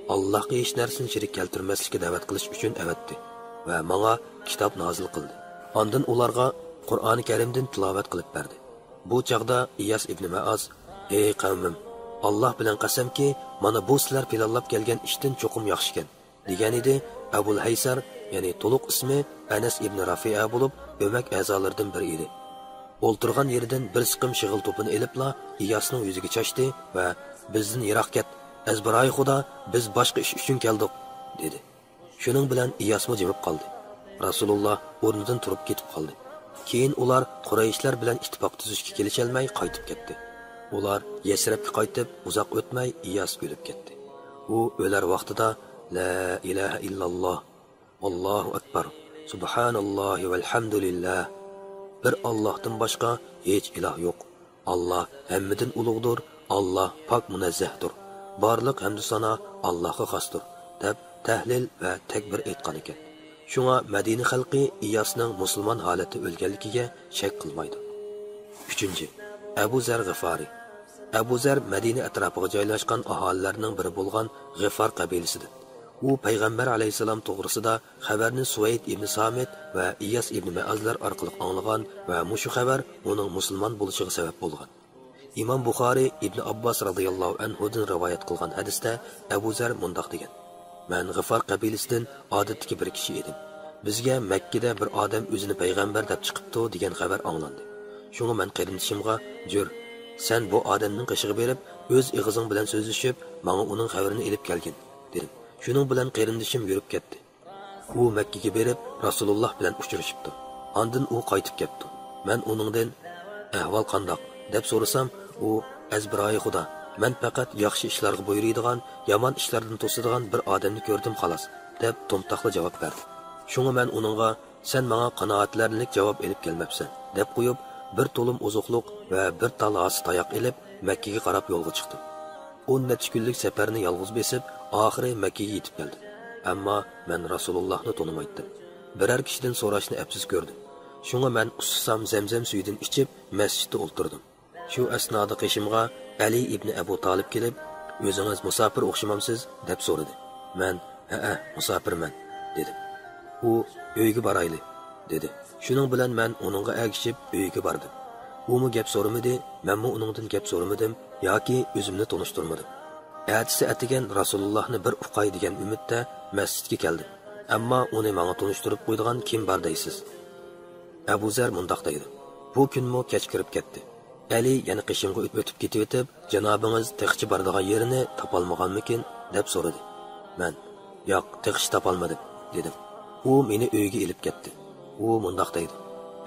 ئاللاھقا ھېچ نەرسىنى شېرىك كەلتۈرمەسلىككە دەۋەت قىلىش ئۈچۈن ئەۋەتتى ۋە ماڭا كىتاب نازىل قىلدى. ئاندىن ئۇلارغا قۇرئانى كەرىمدىن تىلاۋەت قىلىپ بەردى.» بۇ چاغدا ئىياس ئىبنى مەئاز، «ئەي قەۋمىم، ئاللاھ بىلەن قەسەمكى، مانا بۇ سىلەر پىلانلاپ كەلگەن ئىشتىن چوقۇم ياخشىكەن» دېگەنىدى. ئەبۇل ھەيسەر، يەنى تولۇق ئىسمى ئەنەس ئىبنى رافىئە بولۇپ، ئۆمەك ئەزالىرىدىن بىرى ئىدى. ئولتۇرغان يېرىدىن بىر سىقىم شېغىل توپىنى ئېلىپلا ئىياسنىڭ يۈزىگە چاچتى ۋە، «بىزدىن يىراق كەت، ئەزبىرايى خۇدا، بىز باشقا ئىش ئۈچۈن كەلدۇق» دېدى. شۇنىڭ بىلەن ئىياسمۇ جىمىپ قالدى. رەسۇلۇللا ئورنىدىن تۇرۇپ كېتىپ قالدى. كېيىن ئۇلار قۇرەيشلەر بىلەن ئىتتىپاق تۈزۈشكە كېلىشەلمەي قايتىپ كەتتى. ئۇلار يەسرەبكە قايتىپ ئۇزاق ئۆتمەي ئىياس ئۆلۈپ كەتتى. ئۇ ئۆلەر ۋاقتىدا، «لا ئىلاھە ئىللاللا، ئاللاھۇ ئەكبەر، سۇبھاناللاھى ۋەلھەمدۇلىللا، بىر ئاللاھتىن باشقا ھېچ ئىلاھ يوق. ئاللا ھەممىدىن ئۇلۇغدۇر، ئاللا پاك مۇنەززەھدۇر. بارلىق ھەمدۇ سانا ئاللاغا خاستۇر» دەپ تەھلىل ۋە تەكبىر ئېيتقان ئىكەن. شۇڭا مەدىنە خەلقى ئىياسنىڭ مۇسۇلمان ھالەتتە ئۆلگەنلىكىگە شەك قىلمايدۇ. ئۈچىنچى، ئەبۇ زەر غىفارى. ئەبۇ زەر مەدىنە ئەتراپىغا جايلاشقان ئاھالىلەرنىڭ بىرى بولغان غىفار قەبىلىسىدىن. ئۇ پەيغەمبەر ئەلەيھىسسالام توغرىسىدا خەۋەرنى سۇۋەيد ئىبنى سامىت ۋە ئىياس ئىبنى مەئازلار ئارقىلىق ئاڭلىغان ۋە مۇشۇ خەۋەر ئۇنىڭ مۇسۇلمان بولۇشىغا سەۋەب بولغان. ئىمام بۇخارى ئىبنى ئابباس رازىياللاھۇ ئەنھۇدىن رىۋايەت قىلغان ھەدىستە ئەبۇ زەر مۇنداق دېگەن: «مەن غىفار قەبىلىسىدىن ئادەتتىكى بىر كىشى ئىدىم. بىزگە مەككىدە بىر ئادەم ئۆزىنى پەيغەمبەر دەپ چىقىپتۇ دېگەن خەۋەر ئاڭلاندى. شۇڭا مەن قېرىندىشىمغا، جۈر، سەن بۇ ئادەمنىڭ قېشىغا بېرىپ، ئۆز ئېغىزىڭ بىلەن سۆزلىشىپ، ماڭا ئۇنىڭ خەۋىرىنى ئېلىپ كەلگىن» دېدىم. شۇنىڭ بىلەن قېرىندىشىم يۈرۈپ كەتتى. ئۇ مەككىگە بېرىپ، رەسۇلۇللاھ بىلەن ئۇچرىشىپتۇ. ئاندىن ئۇ قايتىپ كەپتۇ. مەن ئۇنىڭدىن، «ئەھۋال قانداق؟» دەپ سورىسام، ئۇ، «ئەزبىرايى خۇدا، مەن پەقەت ياخشى ئىشلارغا بۇيرۇيدىغان، يامان ئىشلاردىن توسىدىغان بىر ئادەمنى كۆردۈم، خالاس» دەپ تومتاقلا جاۋاب بەردى. شۇڭا مەن ئۇنىڭغا، «سەن ماڭا قانائەتلەنەرلىك جاۋاب ئېلىپ كەلمەپسەن» دەپ قويۇپ، بىر تولۇم ئوزۇقلۇق ۋە بىر تال ھاسا تاياق ئېلىپ، مەككىگە قاراپ يولغا چىقتىم. ئون نەچچە كۈنلۈك سەپەرنى يالغۇز بېسىپ، ئاخىرى مەككىگە يېتىپ كەلدىم. ئەمما مەن رەسۇلۇللاھنى تونۇمايتتىم. بىرەر كىشىدىن سوراشنى ئەپسىز كۆردۈم. شۇڭا مەن ئۇسسىسام زەمزەم سۈيىدىن ئىچىپ، مەسچىتتە ئولتۇردۇم. شۇ ئەسنادا قېشىمغا ئەلى ئىبنى ئەبۇ تالىپ كېلىپ، «ئۆزىڭىز مۇساپىر ئوخشىمامسىز؟» دەپ سورىدى. مەن، «ھەئە، مۇساپىرمەن» دېدىم. ئۇ، «ئۆيگە بارايلى» دېدى. شۇنىڭ بىلەن مەن ئۇنىڭغا ئەگىشىپ ئۆيىگە باردىم. ئۇمۇ گەپ سورىمىدى، مەنمۇ ئۇنىڭدىن گەپ سورىمىدىم ياكى ئۆزۈمنى تونۇشتۇرمىدىم. ئەتىسى ئەتىگەن رەسۇلۇللاھنى بىر ئۇقاي دېگەن ئۈمىدتە مەسچىتكە كەلدىم. ئەمما ئۇنى ماڭا تونۇشتۇرۇپ قويىدىغان كىم بار دەيسىز؟ ئەبۇ زەر مۇنداق دەيدۇ: «بۇ كۈنمۇ كەچ كىرىپ كەتتى. ئەلى يەنە قېشىمغا ئۆتۈپ كېتىۋېتىپ، جانابىڭىز تېخىچە بارىدىغان يېرىنى تاپالمىغانمىكىن؟» دەپ سورىدى. مەن، «ياق، تېخىچە تاپالمىدىم» دېدىم. ئۇ مېنى ئۆيىگە ئېلىپ كەتتى. ئۇ مۇنداق دەيدۇ: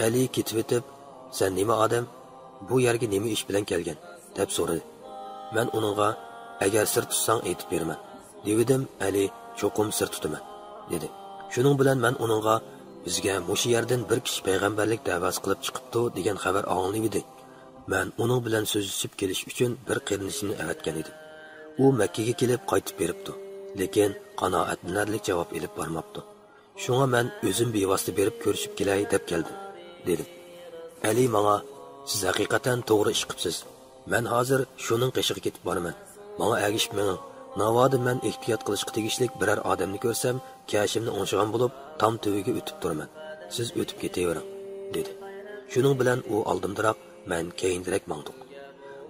«ئەلى كېتىۋېتىپ، سەن نېمە ئادەم؟ بۇ يەرگە نېمە ئىش بىلەن كەلگەن؟» دەپ سورىدى. مەن ئۇنىڭغا، «ئەگەر سىر تۇتساڭ ئېيتىپ بېرىمەن» دېۋىدىم. ئەلى، «چوقۇم سىر تۇتىمەن» دېدى. شۇنىڭ بىلەن مەن ئۇنىڭغا، «بىزگە مۇشۇ يەردىن بىر كىشى پەيغەمبەرلىك دەۋاسى قىلىپ چىقىپتۇ» دېگەن خەۋەر ئاڭلىنىۋىدى. مەن ئۇنىڭ بىلەن سۆزلىشىپ كېلىش ئۈچۈن بىر قېرىندىشىمنى ئەۋەتكەن ئىدىم. ئۇ مەككىگە كېلىپ قايتىپ بېرىپتۇ، لېكىن قانائەتلىنەرلىك جاۋاب ئېلىپ بارماپتۇ. شۇڭا مەن ئۆزۈم بىۋاسىتە بېرىپ كۆرۈشۈپ كېلەي دەپ كەلدىم، دېدىم. ئەلى ماڭا، «سىز ھەقىقەتەن توغرا ئىش قىپسىز. مەن ھازىر شۇنىڭ قېشىغا كېتىپ بارىمەن. ماڭا ئەگىشىپ مېڭىڭ. ناۋادا مەن ئېھتىيات قىلىشقا تېگىشلىك بىرەر ئادەمنى كۆرسەم، كەشىمنى ئوڭشىغان بولۇپ، تام تۈۋىگە ئۆتۈپ تۇرىمەن. سىز ئۆتۈپ كېتىۋېرىڭ، دېدى. شۇنىڭ بىلەن ئۇ ئالدىمدىراق، مەن كەينىدىرەك ماڭدۇق.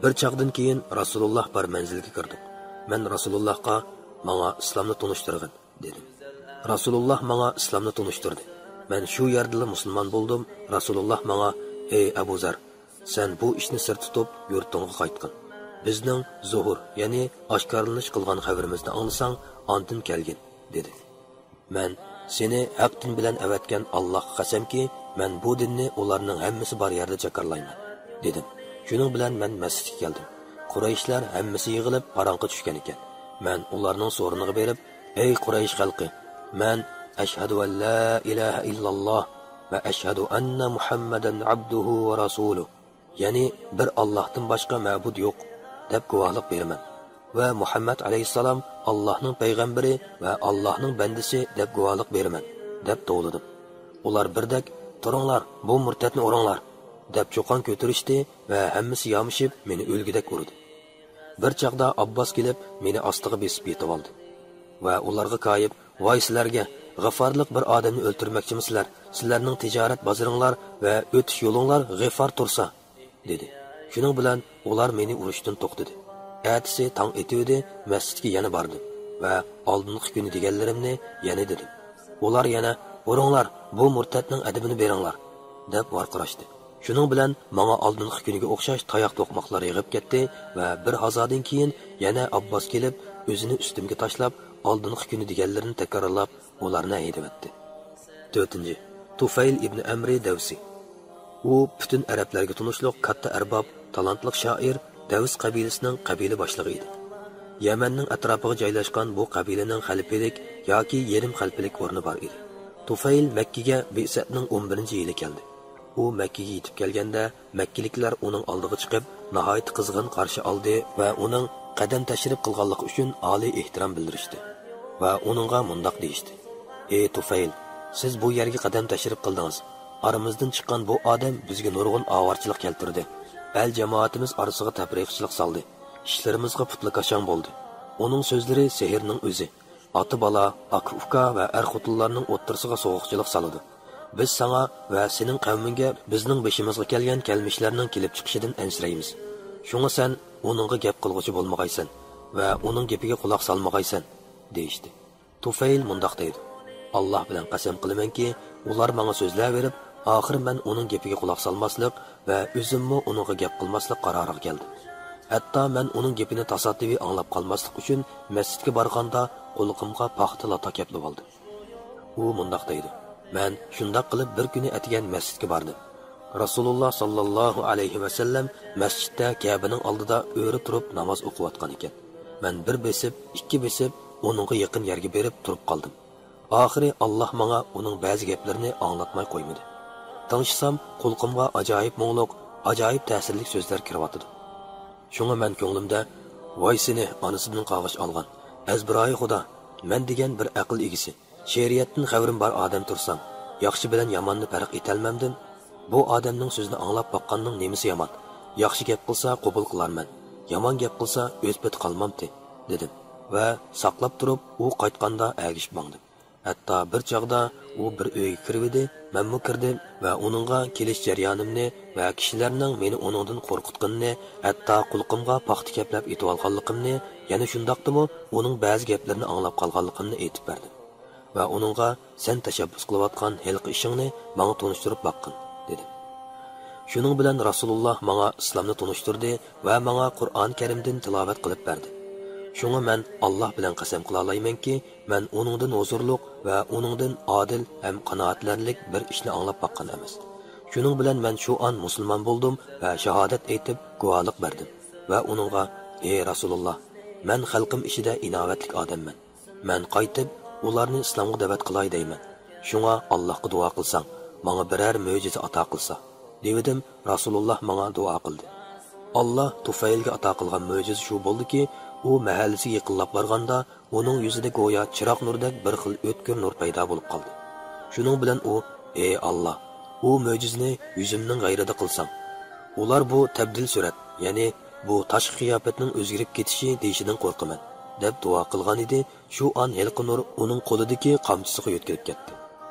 بىر چاغدىن كېيىن رەسۇلۇللاھ بار مەنزىلگە كىردۇق. مەن رەسۇلۇللاھقا، ماڭا ئىسلامنى تونۇشتۇرغىن، دېدىم. رەسۇلۇللاھ ماڭا ئىسلامنى تونۇشتۇردى. مەن شۇ يەردىلا مۇسۇلمان بولدۇم. رەسۇلۇللاھ ماڭا، ئەي ئەبۇ زەر، سەن بۇ ئىشنى سىر تۇتۇپ، يۇرتۇڭغا قايتقىن. بىزنىڭ زۇھۇر، يەنى ئاشكارىلىنىش قىلغان خەۋىرىمىزنى ئاڭلىساڭ، ئاندىن كەلگىن، دېدى. مەن، سېنى ھەق دىن بىلەن ئەۋەتكەن ئاللاھقا قەسەمكى، مەن بۇ دىننى ئۇلارنىڭ ھەممىسى بار يەردە جاكارلايمەن، دېدىم. شۇنىڭ بىلەن مەن مەسچىتكە كەلدىم. قۇرەيشلەر ھەممىسى يىغىلىپ، پاراڭغا چۈشكەن ئىكەن. مەن ئۇلارنىڭ سورۇنىغا بېرىپ، ئەي قۇرەيش خەلقى، مەن، ئەشھەدۇ ئەن لا ئىلاھە ئىللاللاھ ۋە ئەشھەدۇ ئەننە مۇھەممەدەن ئەبدۇھۇ ۋە رەسۇلۇھ، يەنى بىر ئاللاھتىن باشقا مەبۇد يوق، دەپ گۇۋاھلىق بېرىمەن. ۋە مۇھەممەد ئەلەيھىسسالام ئاللاھنىڭ پەيغەمبىرى ۋە ئاللاھنىڭ بەندىسى دەپ گۇۋاھلىق بېرىمەن، دەپ توۋلىدىم. ئۇلار بىردەك، تۇرۇڭلار، بۇ مۇرتەتنى ئۇرۇڭلار، دەپ چۇقان كۆتۈرۈشتى ۋە ھەممىسى يامىشىپ مېنى ئۆلگۈدەك ئۇردى. بىر چاغدا ئابباس كېلىپ مېنى ئاستىغا بېسىپ يېتىۋالدى. ۋە ئۇلارغا كايىپ، ۋاي سىلەرگە، غىفارلىق بىر ئادەمنى ئۆلتۈرمەكچىمۇ سىلەر؟ سىلەرنىڭ تىجارەت بازىرىڭلار ۋە ئۆتۈش يولۇڭلار غىفار تۇرسا، دېدى. شۇنىڭ بىلەن ئۇلار مېنى ئۇرۇشتىن توختىدى. ئەتىسى تاڭ ئېتىۋىدى، مەسچىتكە يەنە باردىم ۋە ئالدىنقى كۈنى دېگەنلىرىمنى يەنە دېدىم. ئۇلار يەنە، ئۇرۇڭلار، بۇ مۇرتەتنىڭ ئەدىپىنى بېرىڭلار، دەپ ۋارقىراشتى. شۇنىڭ بىلەن ماڭا ئالدىنقى كۈنىگە ئوخشاش تاياق توقماقلار يېغىپ كەتتى ۋە بىر ھازادىن كېيىن يەنە ئابباس كېلىپ، ئۆزىنى ئۈستۈمگە تاشلاپ، ئالدىنقى كۈنى دېگەنلىرىنى تەكرارلاپ، ئۇلارنى ھەيدىۋەتتى. تۆتىنچى، تۇفەيل ئىبنى ئەمرى دەۋسى. ئۇ پۈتۈن ئەرەبلەرگە تونۇشلۇق كاتتا ئەرباب، تالانتلىق شائىر، دەۋس قەبىلىسىنىڭ قەبىلە باشلىقى ئىدى. يەمەننىڭ ئەتراپىغا جايلاشقان بۇ قەبىلىنىڭ خەلىپىلىك ياكى يېرىم خەلىپىلىك ئورنى بار ئىدى. تۇفەيل مەككىگە بىئسەتنىڭ ئون بىرىنچى يىلى كەلدى. ئۇ مەككىگە يېتىپ كەلگەندە، مەككىلىكلەر ئۇنىڭ ئالدىغا چىقىپ، ناھايىتى قىزغىن قارشى ئالدى ۋە ئۇنىڭ قەدەم تەشرىپ قىلغانلىقى ئۈچۈن ئالىي ئېھتىرام بىلدۈرۈشتى. ۋە ئۇنىڭغا مۇنداق دېيىشتى: «ئى تۇفەيل، سىز بۇ يەرگە قەدەم تەشرىپ قىلدىڭىز. ئارىمىزدىن چىققان بۇ ئادەم بىزگە نۇرغۇن ئاۋارىچىلىق كەلتۈردى. ئەل جامائىتىمىز ئارىسىغا تەپرىقىچىلىق سالدى. ئىشلىرىمىزغا پۇتلىكاشاڭ بولدى. ئۇنىڭ سۆزلىرى سېھىرنىڭ ئۆزى. ئاتا-بالا، ئاكا-ئۇكا ۋە ئەر-خوتۇنلارنىڭ ئوتتۇرىسىغا سوغۇقچىلىق سالىدۇ. بىز ساڭا ۋە سېنىڭ قەۋمىڭگە بىزنىڭ بېشىمىزغا كەلگەن كەلمىشلەرنىڭ كېلىپ چىقىشىدىن ئەنسىرەيمىز. شۇڭا سەن ئۇنىڭغا گەپ قىلغۇچى بولمىغايسەن ۋە ئۇنىڭ گېپىگە قۇلاق سالمىغايسەن» دېيىشتى. تۇفەيل مۇنداق دەيدۇ: «ئاللاھ بىلەن قەسەم قىلىمەنكى، ئۇلار ماڭا سۆزلەۋېرىپ، ئاخىرى مەن ئۇنىڭ گېپىگە قۇلاق سالماسلىق ۋە ئۆزۈممۇ ئۇنىڭغا گەپ قىلماسلىق قارارىغا كەلدىم. ھەتتا مەن ئۇنىڭ گېپىنى تاسادىپىي ئاڭلاپ قالماسلىق ئۈچۈن مەسچىتكە بارغاندا قۇلىقىمغا پاختا لاتا كەپلىۋالدىم.» ئۇ مۇنداق دەيدۇ: «مەن شۇنداق قىلىپ بىر كۈنى ئەتىگەن مەسچىتكە باردىم. رەسۇلۇللاھ ساللاللاھۇ ئەلەيھى ۋەسەللەم مەسچىتتە كەبىنىڭ ئالدىدا ئۆرە تۇرۇپ ناماز ئوقۇۋاتقان ئىكەن. مەن بىر بېسىپ، ئىككى بېسىپ، ئۇنىڭغا يېقىن يەرگە بېرىپ تۇرۇپ قالدىم. ئاخىرى ئاللاھ ماڭا ئۇنىڭ بەزى گەپلىرىنى ئاڭلاتماي قويمىدى. تىڭشىسام، قۇلىقىمغا ئاجايىپ مۇڭلۇق، ئاجايىپ تەسىرلىك سۆزلەر كىرىۋاتىدۇ. شۇڭا مەن كۆڭلۈمدە، ۋاي سېنى ئانىسىدىن قاغىش ئالغان، ئەزبىرايى خۇدا، مەن دېگەن بىر ئەقىل ئىگىسى، شېرىئەتتىن خەۋىرىم بار ئادەم تۇرسام، ياخشى بىلەن ياماننى پەرق ئېتەلمەمدىم. بۇ ئادەمنىڭ سۆزىنى ئاڭلاپ باققاننىڭ نېمىسى يامان؟ ياخشى گەپ قىلسا قوبۇل قىلارمەن، يامان گەپ قىلسا ئۆز پېتى قالمامتى؟» دېدىم ۋە ساقلاپ تۇرۇپ، ئۇ قايتقاندا ئەگىشىپ ماڭدىم. ھەتتا بىر چاغدا ئۇ بىر ئۆيگە كىرىۋىدى، مەنمۇ كىردىم ۋە ئۇنىڭغا كېلىش جەريانىمنى ۋە كىشىلەرنىڭ مېنى ئۇنىڭدىن قورقۇتقىنىنى، ھەتتا قۇلىقىمغا پاختا كەپلەپ ئېتىۋالغانلىقىمنى، يەنە شۇنداقتىمۇ ئۇنىڭ بەزى گەپلىرىنى ئاڭلاپ قالغانلىقىمنى ئېيتىپ بەردىم. ۋە ئۇنىڭغا سەن تەشەببۇس قىلىۋاتقان ھېلىقى ئىشىڭنى ماڭا تونۇشتۇرۇپ باققىن، دېدىم. شۇنىڭ بىلەن رەسۇلۇللاھ ماڭا ئىسلامنى تونۇشتۇردى ۋە ماڭا قۇرئان كەرىمدىن تىلاۋەت قىلىپ بەردى. شۇڭا مەن ئاللاھ بىلەن قەسەم قىلالايمەنكى، مەن ئۇنىڭدىن ھۇزۇرلۇق ۋە ئۇنىڭدىن ئادىل ھەم قانائەتلەنەرلىك بىر ئىشنى ئاڭلاپ باققان ئەمەس. شۇنىڭ بىلەن مەن شۇ ئان مۇسۇلمان بولدۇم ۋە شاھادەت ئېيتىپ گۇۋاھلىق بەردىم ۋە ئۇنىڭغا، ئى رەسۇلۇللاھ، مەن خەلقىم ئىچىدە ئىناۋەتلىك ئادەممەن. مەن قايتىپ، ئۇلارنى ئىسلامغا دەۋەت قىلاي دەيمەن. شۇڭا ئاللاھقا دۇئا قىلساڭ، ماڭا بىرەر مۆجىزە ئاتا قىلسا، دېۋىدىم، رەسۇلۇللاھ ماڭا دۇئا قىلدى. ئاللاھ تۇفەيلگە ئاتا قىلغان مۆجىزە شۇ بولدىكى، ئۇ مەھەللىسىگە يېقىنلاپ بارغاندا، ئۇنىڭ يۈزىدە گويا چىراغ نۇردەك بىر خىل ئۆتكۈر نۇر پەيدا بولۇپ قالدى. شۇنىڭ بىلەن ئۇ، ئى ئاللاھ، ئۇ مۆجىزىنى يۈزۈمنىڭ غەيرىدە قىلساڭ. ئۇلار بۇ تەبدىل سۈرەت، يەنى بۇ تاشقى قىياپەتنىڭ ئۆزگىرىپ كېتىشى دېيىشىدىن قورقىمەن، دەپ دۇئا قىلغان ئىدى. شۇ ئان ھېلىقى نۇر ئۇنىڭ قولىدىكى قامچىسىغا يۆتكىلىپ كەتتى.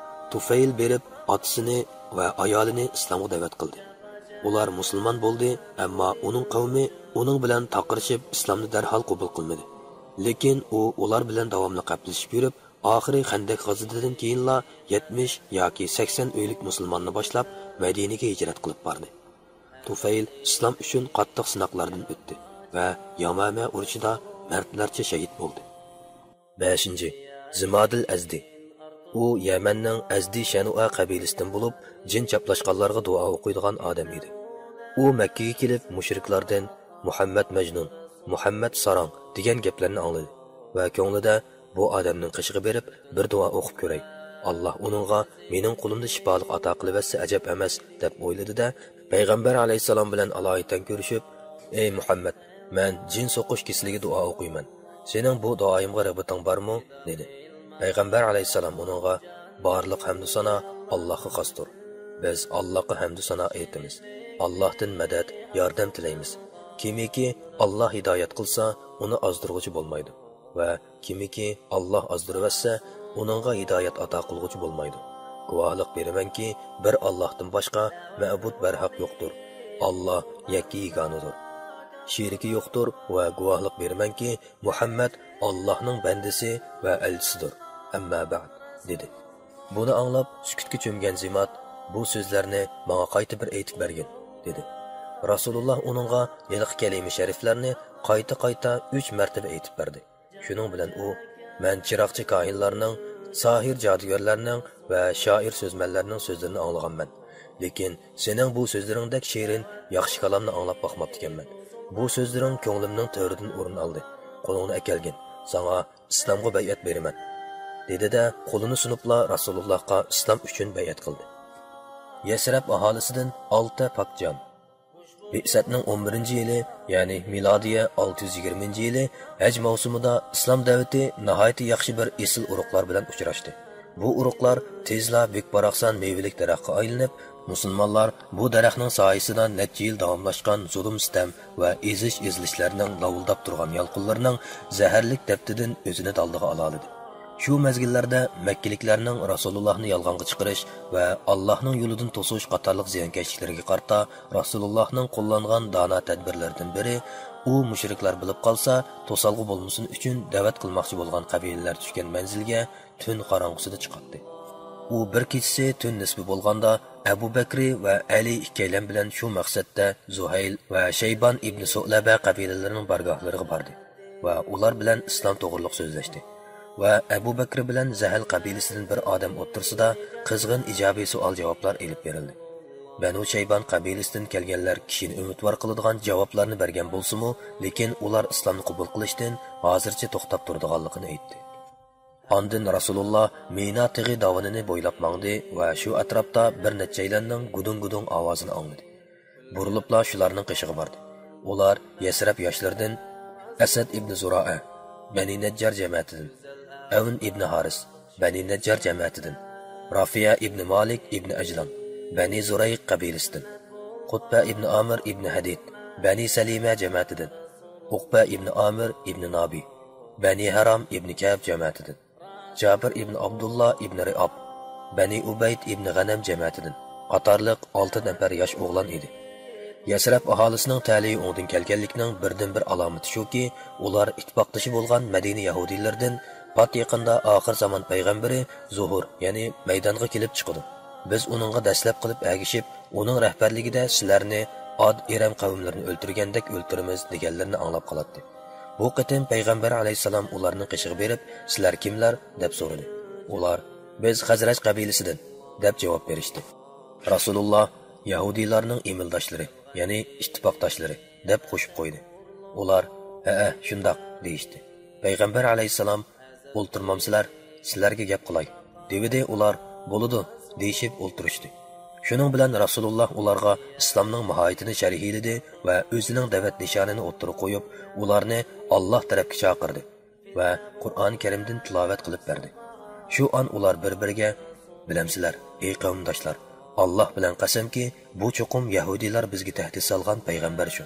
تۇفەيل بېرىپ، ئاتىسىنى ۋە ئايالىنى ئىسلامغا دەۋەت قىلدى. ئۇلار مۇسۇلمان بولدى، ئەمما ئۇنىڭ قەۋمى ئۇنىڭ بىلەن تاقىرىشىپ، ئىسلامنى دەرھال قوبۇل قىلمىدى. لېكىن ئۇ ئۇلار بىلەن داۋاملىق ھەپىلىشىپ يۈرۈپ، ئاخىرى خەندەك غازىتىدىن كېيىنلا يەتمىش ياكى سەكسەن ئۆيلۈك مۇسۇلماننى باشلاپ، مەدىنىگە ھىجرەت قىلىپ باردى. تۇفەيل ئىسلام ئۈچۈن قاتتىق سىناقلاردىن ئۆتتى ۋە يامامە ئۇرۇشىدا مەردلەرچە شەھىت بولدى. بەشىنچى، زىمادىل ئەزدى. ئۇ يەمەننىڭ ئەزدى شەنۇئە قەبىلىسىدىن بولۇپ، جىن چاپلاشقانلارغا دۇئا ئوقۇيدىغان ئادەم ئىدى. ئۇ مەككىگە كېلىپ، مۇشرىكلاردىن «مۇھەممەد مەجنۇن، مۇھەممەد ساراڭ» دېگەن گەپلەرنى ئاڭلىدى ۋە كۆڭلىدە، «بۇ ئادەمنىڭ قېشىغا بېرىپ، بىر دۇئا ئوقۇپ كۆرەي. ئاللا ئۇنىڭغا مېنىڭ قولۇمدا شىپالىق ئاتا قىلىۋەتسە ئەجەب ئەمەس» دەپ ئويلىدى-دە، پەيغەمبەر ئەلەيھىسسالام بىلەن ئالايىتەن كۆرۈشۈپ، «ئەي مۇھەممەد، مەن جىن سوقۇش كېسىلىگە دۇئا ئوقۇيمەن. سېنىڭ بۇ دۇئايىمغا رىغبىتىڭ بارمۇ؟» دېدى. پەيغەمبەر ئەلەيھىسسالام ئۇنىڭغا، «بارلىق ھەمدۇسانا ئاللاھقا خاستۇر. بىز ئاللاھقا ھەمدۇسانا ئېيتىمىز. ئاللاھتىن مەدەت، ياردەم تىلەيمىز. كىمكى ئاللاھ ھىدايەت قىلسا، ئۇنى ئازدۇرغۇچى بولمايدۇ. ۋە كىمكى ئاللاھ ئازدۇرۇۋەتسە، ئۇنىڭغا ھىدايەت ئاتا قىلغۇچى بولمايدۇ. گۇۋاھلىق بېرىمەنكى، بىر ئاللاھتىن باشقا مەبۇد بەرھەق يوقتۇر. ئاللاھ يەككە يېگانىدۇر. شېرىكى يوقتۇر ۋە گۇۋاھلىق بېرىمەنكى، مۇھەممەد ئاللاھنىڭ بەندىسى ۋە ئەلچىسىدۇر. ئەمما بەئد» دېدى. بۇنى ئاڭلاپ، سۈكۈتكە چۆمگەن زىمات، «بۇ سۆزلەرنى ماڭا قايتا بىر ئېيتىپ بەرگىن» دېدى. رەسۇلۇللاھ ئۇنىڭغا ھېلىقى كەلىمە شەرىفلەرنى قايتا-قايتا ئۈچ مەرتىبە ئېيتىپ بەردى. شۇنىڭ بىلەن ئۇ، «مەن چىراغچى كاھىنلارنىڭ، ساھىر جادۇگەرلەرنىڭ ۋە شائىر سۆزمەنلەرنىڭ سۆزلىرىنى ئاڭلىغانمەن. لېكىن سېنىڭ بۇ سۆزلىرىڭدەك شېرىن، ياخشى كالامنى ئاڭلاپ باقماپتىكەنمەن. بۇ سۆزلىرىڭ كۆڭلۈمنىڭ تۆرىدىن ئورۇن ئالدى. قولۇڭنى ئەكەلگىن، ساڭا ئىسلامغا بەيئەت بېرىمەن» دېدى-دە، قولىنى سۇنۇپلا رەسۇلۇللاھقا ئىسلام ئۈچۈن بەيئەت قىلدى. يەسرەب ئاھالىسىدىن ئالتە پاك جان. بىئسەتنىڭ ئون بىرىنچى يىلى، يەنى مىلادىيە ئالتە يۈز يىگىرمىنچى يىلى ھەج مەۋسۇمىدا ئىسلام دەۋىتى ناھايىتى ياخشى بىر ئېسىل ئۇرۇقلار بىلەن ئۇچراشتى. بۇ ئۇرۇقلار تېزلا بۈك-باراقسان مېۋىلىك دەرەخكە ئايلىنىپ، مۇسۇلمانلار بۇ دەرەخنىڭ سايىسىدا نەچچە يىل داۋاملاشقان زۇلۇم-سىتەم ۋە ئېزىش-ئېزىلىشلارنىڭ لاۋۇلداپ تۇرغان يالقۇنلىرىنىڭ زەھەرلىك دەپتىدىن ئۆزىنى دالدىغا ئالالىدى. شۇ مەزگىللەردە مەككىلىكلەرنىڭ رەسۇلۇللاھنى يالغانغا چىقىرىش ۋە ئاللاھنىڭ يولىدىن توسۇش قاتارلىق زىيانكەشلىكلىرىگە قارىتا رەسۇلۇللاھنىڭ قوللانغان دانا تەدبىرلىرىدىن بىرى، ئۇ مۇشرىكلار بىلىپ قالسا، توسالغۇ بولمىسۇن ئۈچۈن دەۋەت قىلماقچى بولغان قەبىلىلەر چۈشكەن مەنزىلگە تۈن قاراڭغۇسىدا چىقاتتى. ئۇ بىر كېچىسى تۈن نىسپى بولغاندا، ئەبۇ بەكرى ۋە ئەلى ئىككىيلەن بىلەن شۇ مەقسەتتە زۇھەيل ۋە شەيبان ئىبنى سۇلەبە قەبىلىلىرىنىڭ بارگاھلىرىغا باردى ۋە ئۇلار بىلەن ئىسلام توغرۇلۇق سۆزلەشتى. ۋە ئەبۇ بەكرى بىلەن زەھەل قەبىلىسىدىن بىر ئادەم ئوتتۇرىسىدا قىزغىن ئىجابىي سوئال-جاۋابلار ئېلىپ بېرىلدى. بەنۇ شەيبان قەبىلىسىدىن كەلگەنلەر كىشىنى ئۈمىدۋار قىلىدىغان جاۋابلارنى بەرگەن بولسىمۇ، لېكىن ئۇلار ئىسلامنى قوبۇل قىلىشتىن ھازىرچە توختاپ تۇرىدىغانلىقىنى ئېيتتى. ئاندىن رەسۇلۇللا مىنا تېغى داۋىنىنى بويلاپ ماڭدى ۋە شۇ ئەتراپتا بىر نەچچەيلەننىڭ گۇدۇڭ-گۇدۇڭ ئاۋازىنى ئاڭلىدى. بۇرۇلۇپلا شۇلارنىڭ قېشىغا باردى. ئۇلار يەسرەب ياشلىرىدىن ئەسەد ئىبنى زۇرائە، بەنى نەججار جەمەتىدىن، ئەۋن ئىبنى ھارىس، بەنى نەججار جەمەتىدىن، رافىيە ئىبنى مالىك ئىبنى ئەجلان، بەنى زۇرەيق قەبىلىسىدىن، قۇتبە ئىبنى ئامىر ئىبنى ھەدىد، بەنى سەلىمە جەمەتىدىن، ئۇقبە ئىبنى ئامىر ئىبنى نابى، بەنى ھارام ئىبنى كەئب جەمەتىدىن، جابىر ئىبن ئابدۇللا ئىبن رىئاب، بەنى ئۇبەيد ئىبن غەنەم جەمەتىدىن قاتارلىق ئالتە نەپەر ياش ئوغلان ئىدى. يەسرەب ئاھالىسىنىڭ تەلىيى ئوڭدىن كەلگەنلىكىنىڭ بىردىنبىر ئالامىتى شۇكى، ئۇلار ئىتتىپاقدىشى بولغان مەدىنە يەھۇدىيلىرىدىن پات يېقىندا ئاخىر زامان پەيغەمبىرى زۇھۇر، يەنى مەيدانغا كېلىپ چىقىدۇ. بىز ئۇنىڭغا دەسلەپ قىلىپ ئەگىشىپ، ئۇنىڭ رەھبەرلىكىدە سىلەرنى ئاد، ئىرەم قەۋملىرىنى ئۆلتۈرگەندەك ئۆلتۈرىمىز دېگەنلىرىنى ئاڭلاپ قالاتتى. بۇ قېتىم پەيغەمبەر ئەلەيھىسسالام ئۇلارنىڭ قېشىغا بېرىپ، سىلەر كىملەر؟ دەپ سورىدى. ئۇلار، بىز خەزرەج قەبىلىسىدىن، دەپ جاۋاب بېرىشتى. رەسۇلۇللا، يەھۇدىيلارنىڭ ئىمىلداشلىرى، يەنى ئىتتىپاقداشلىرى، دەپ قوشۇپ قويدى. ئۇلار، ھەئە، شۇنداق، دېيىشتى. پەيغەمبەر ئەلەيھىسسالام، ئولتۇرمامسىلەر؟ سىلەرگە گەپ قىلاي، دېۋىدى. ئۇلار، بولىدۇ، دېيىشىپ ئولتۇرۇشتى. شۇنىڭ بىلەن رەسۇلۇللا ئۇلارغا ئىسلامنىڭ ماھىيىتىنى شەرھلىدى ۋە ئۆزىنىڭ دەۋەت نىشانىنى ئوتتۇرىغا قويۇپ، ئۇلارنى ئاللاھ تەرەپكە چاقىردى ۋە قۇرئانى كەرىمدىن تىلاۋەت قىلىپ بەردى. شۇ ئان ئۇلار بىر-بىرىگە، بىلەمسىلەر، ئەي قەۋمداشلار، ئاللاھ بىلەن قەسەمكى، بۇ چوقۇم يەھۇدىيلار بىزگە تەھدىت سالغان پەيغەمبەر شۇ.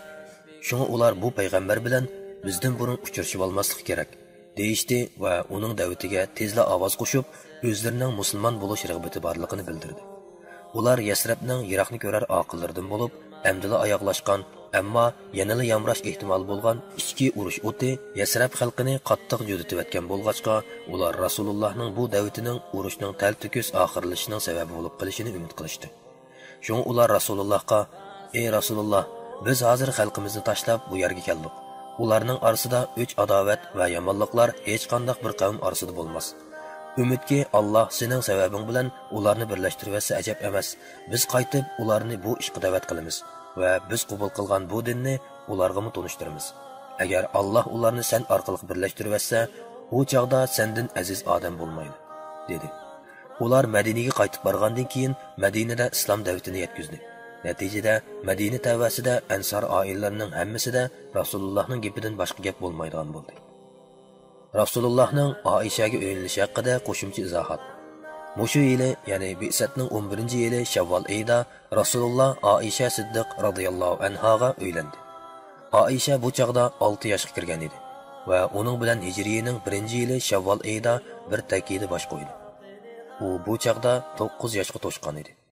شۇڭا ئۇلار بۇ پەيغەمبەر بىلەن بىزدىن بۇرۇن ئۇچرىشىۋالماسلىق كېرەك، دېيىشتى ۋە ئۇنىڭ دەۋىتىگە تېزلا ئاۋاز قوشۇپ، ئۆزلىرىنىڭ مۇسۇلمان بولۇش رىغبىتى بارلىقىنى بىلدۈردى. ئۇلار يەسرەبنىڭ يىراقنى كۆرەر ئاقىللىرىدىن بولۇپ، ئەمدىلا ئاياغلاشقان، ئەمما يەنىلا يامراش ئېھتىمالى بولغان ئىچكى ئۇرۇش ئوتى يەسرەب خەلقىنى قاتتىق جۈدىتىۋەتكەن بولغاچقا، ئۇلار رەسۇلۇللاھنىڭ بۇ دەۋىتىنىڭ ئۇرۇشنىڭ تەلتۆكۈس ئاخىرلىشىشىنىڭ سەۋەبى بولۇپ قېلىشىنى ئۈمىد قىلىشتى. شۇڭا ئۇلار رەسۇلۇللاھقا، «ئەي رەسۇلۇللاھ، بىز ھازىر خەلقىمىزنى تاشلاپ بۇ يەرگە كەلدۇق. ئۇلارنىڭ ئارىسىدا ئۆچ-ئاداۋەت ۋە يامانلىقلار ھېچقانداق بىر قەۋم ئارىسىدا بولماس. ئۈمىدكى، ئاللاھ سېنىڭ سەۋەبىڭ بىلەن ئۇلارنى بىرلەشتۈرۈۋەتسە ئەجەب ئەمەس. بىز قايتىپ ئۇلارنى بۇ ئىشقا دەۋەت قىلىمىز ۋە بىز قوبۇل قىلغان بۇ دىننى ئۇلارغىمۇ تونۇشتۇرىمىز. ئەگەر ئاللاھ ئۇلارنى سەن ئارقىلىق بىرلەشتۈرۈۋەتسە، ئۇ چاغدا سەندىن ئەزىز ئادەم بولمايدۇ» دېدى. ئۇلار مەدىنىگە قايتىپ بارغاندىن كېيىن، مەدىنىدە ئىسلام دەۋىتىنى يەتكۈزدى. نەتىجىدە، مەدىنە تەۋەسىدە ئەنسار ئائىلىلىرىنىڭ ھەممىسىدە رەسۇلۇللاھنىڭ گېپىدىن باشقا گەپ بولمايدىغان بولدى. رەسۇلۇللاھنىڭ ئائىشەگە ئۆيلىنىشى ھەققىدە قوشۇمچە ئىزاھات. مۇشۇ يىلى، يەنى بىئسەتنىڭ ئون بىرىنچى يىلى شەۋۋال ئېيىدا رەسۇلۇللا ئائىشە سىددىق رازىياللاھۇ ئەنھاغا ئۆيلەندى. ئائىشە بۇ چاغدا ئالتە ياشقا كىرگەن ئىدى ۋە ئۇنىڭ بىلەن ھىجرىيىنىڭ بىرىنچى يىلى شەۋۋال ئېيىدا بىر تەكىدە باش قويدى. ئۇ بۇ چاغدا توققۇز ياشقا توشقان ئىدى.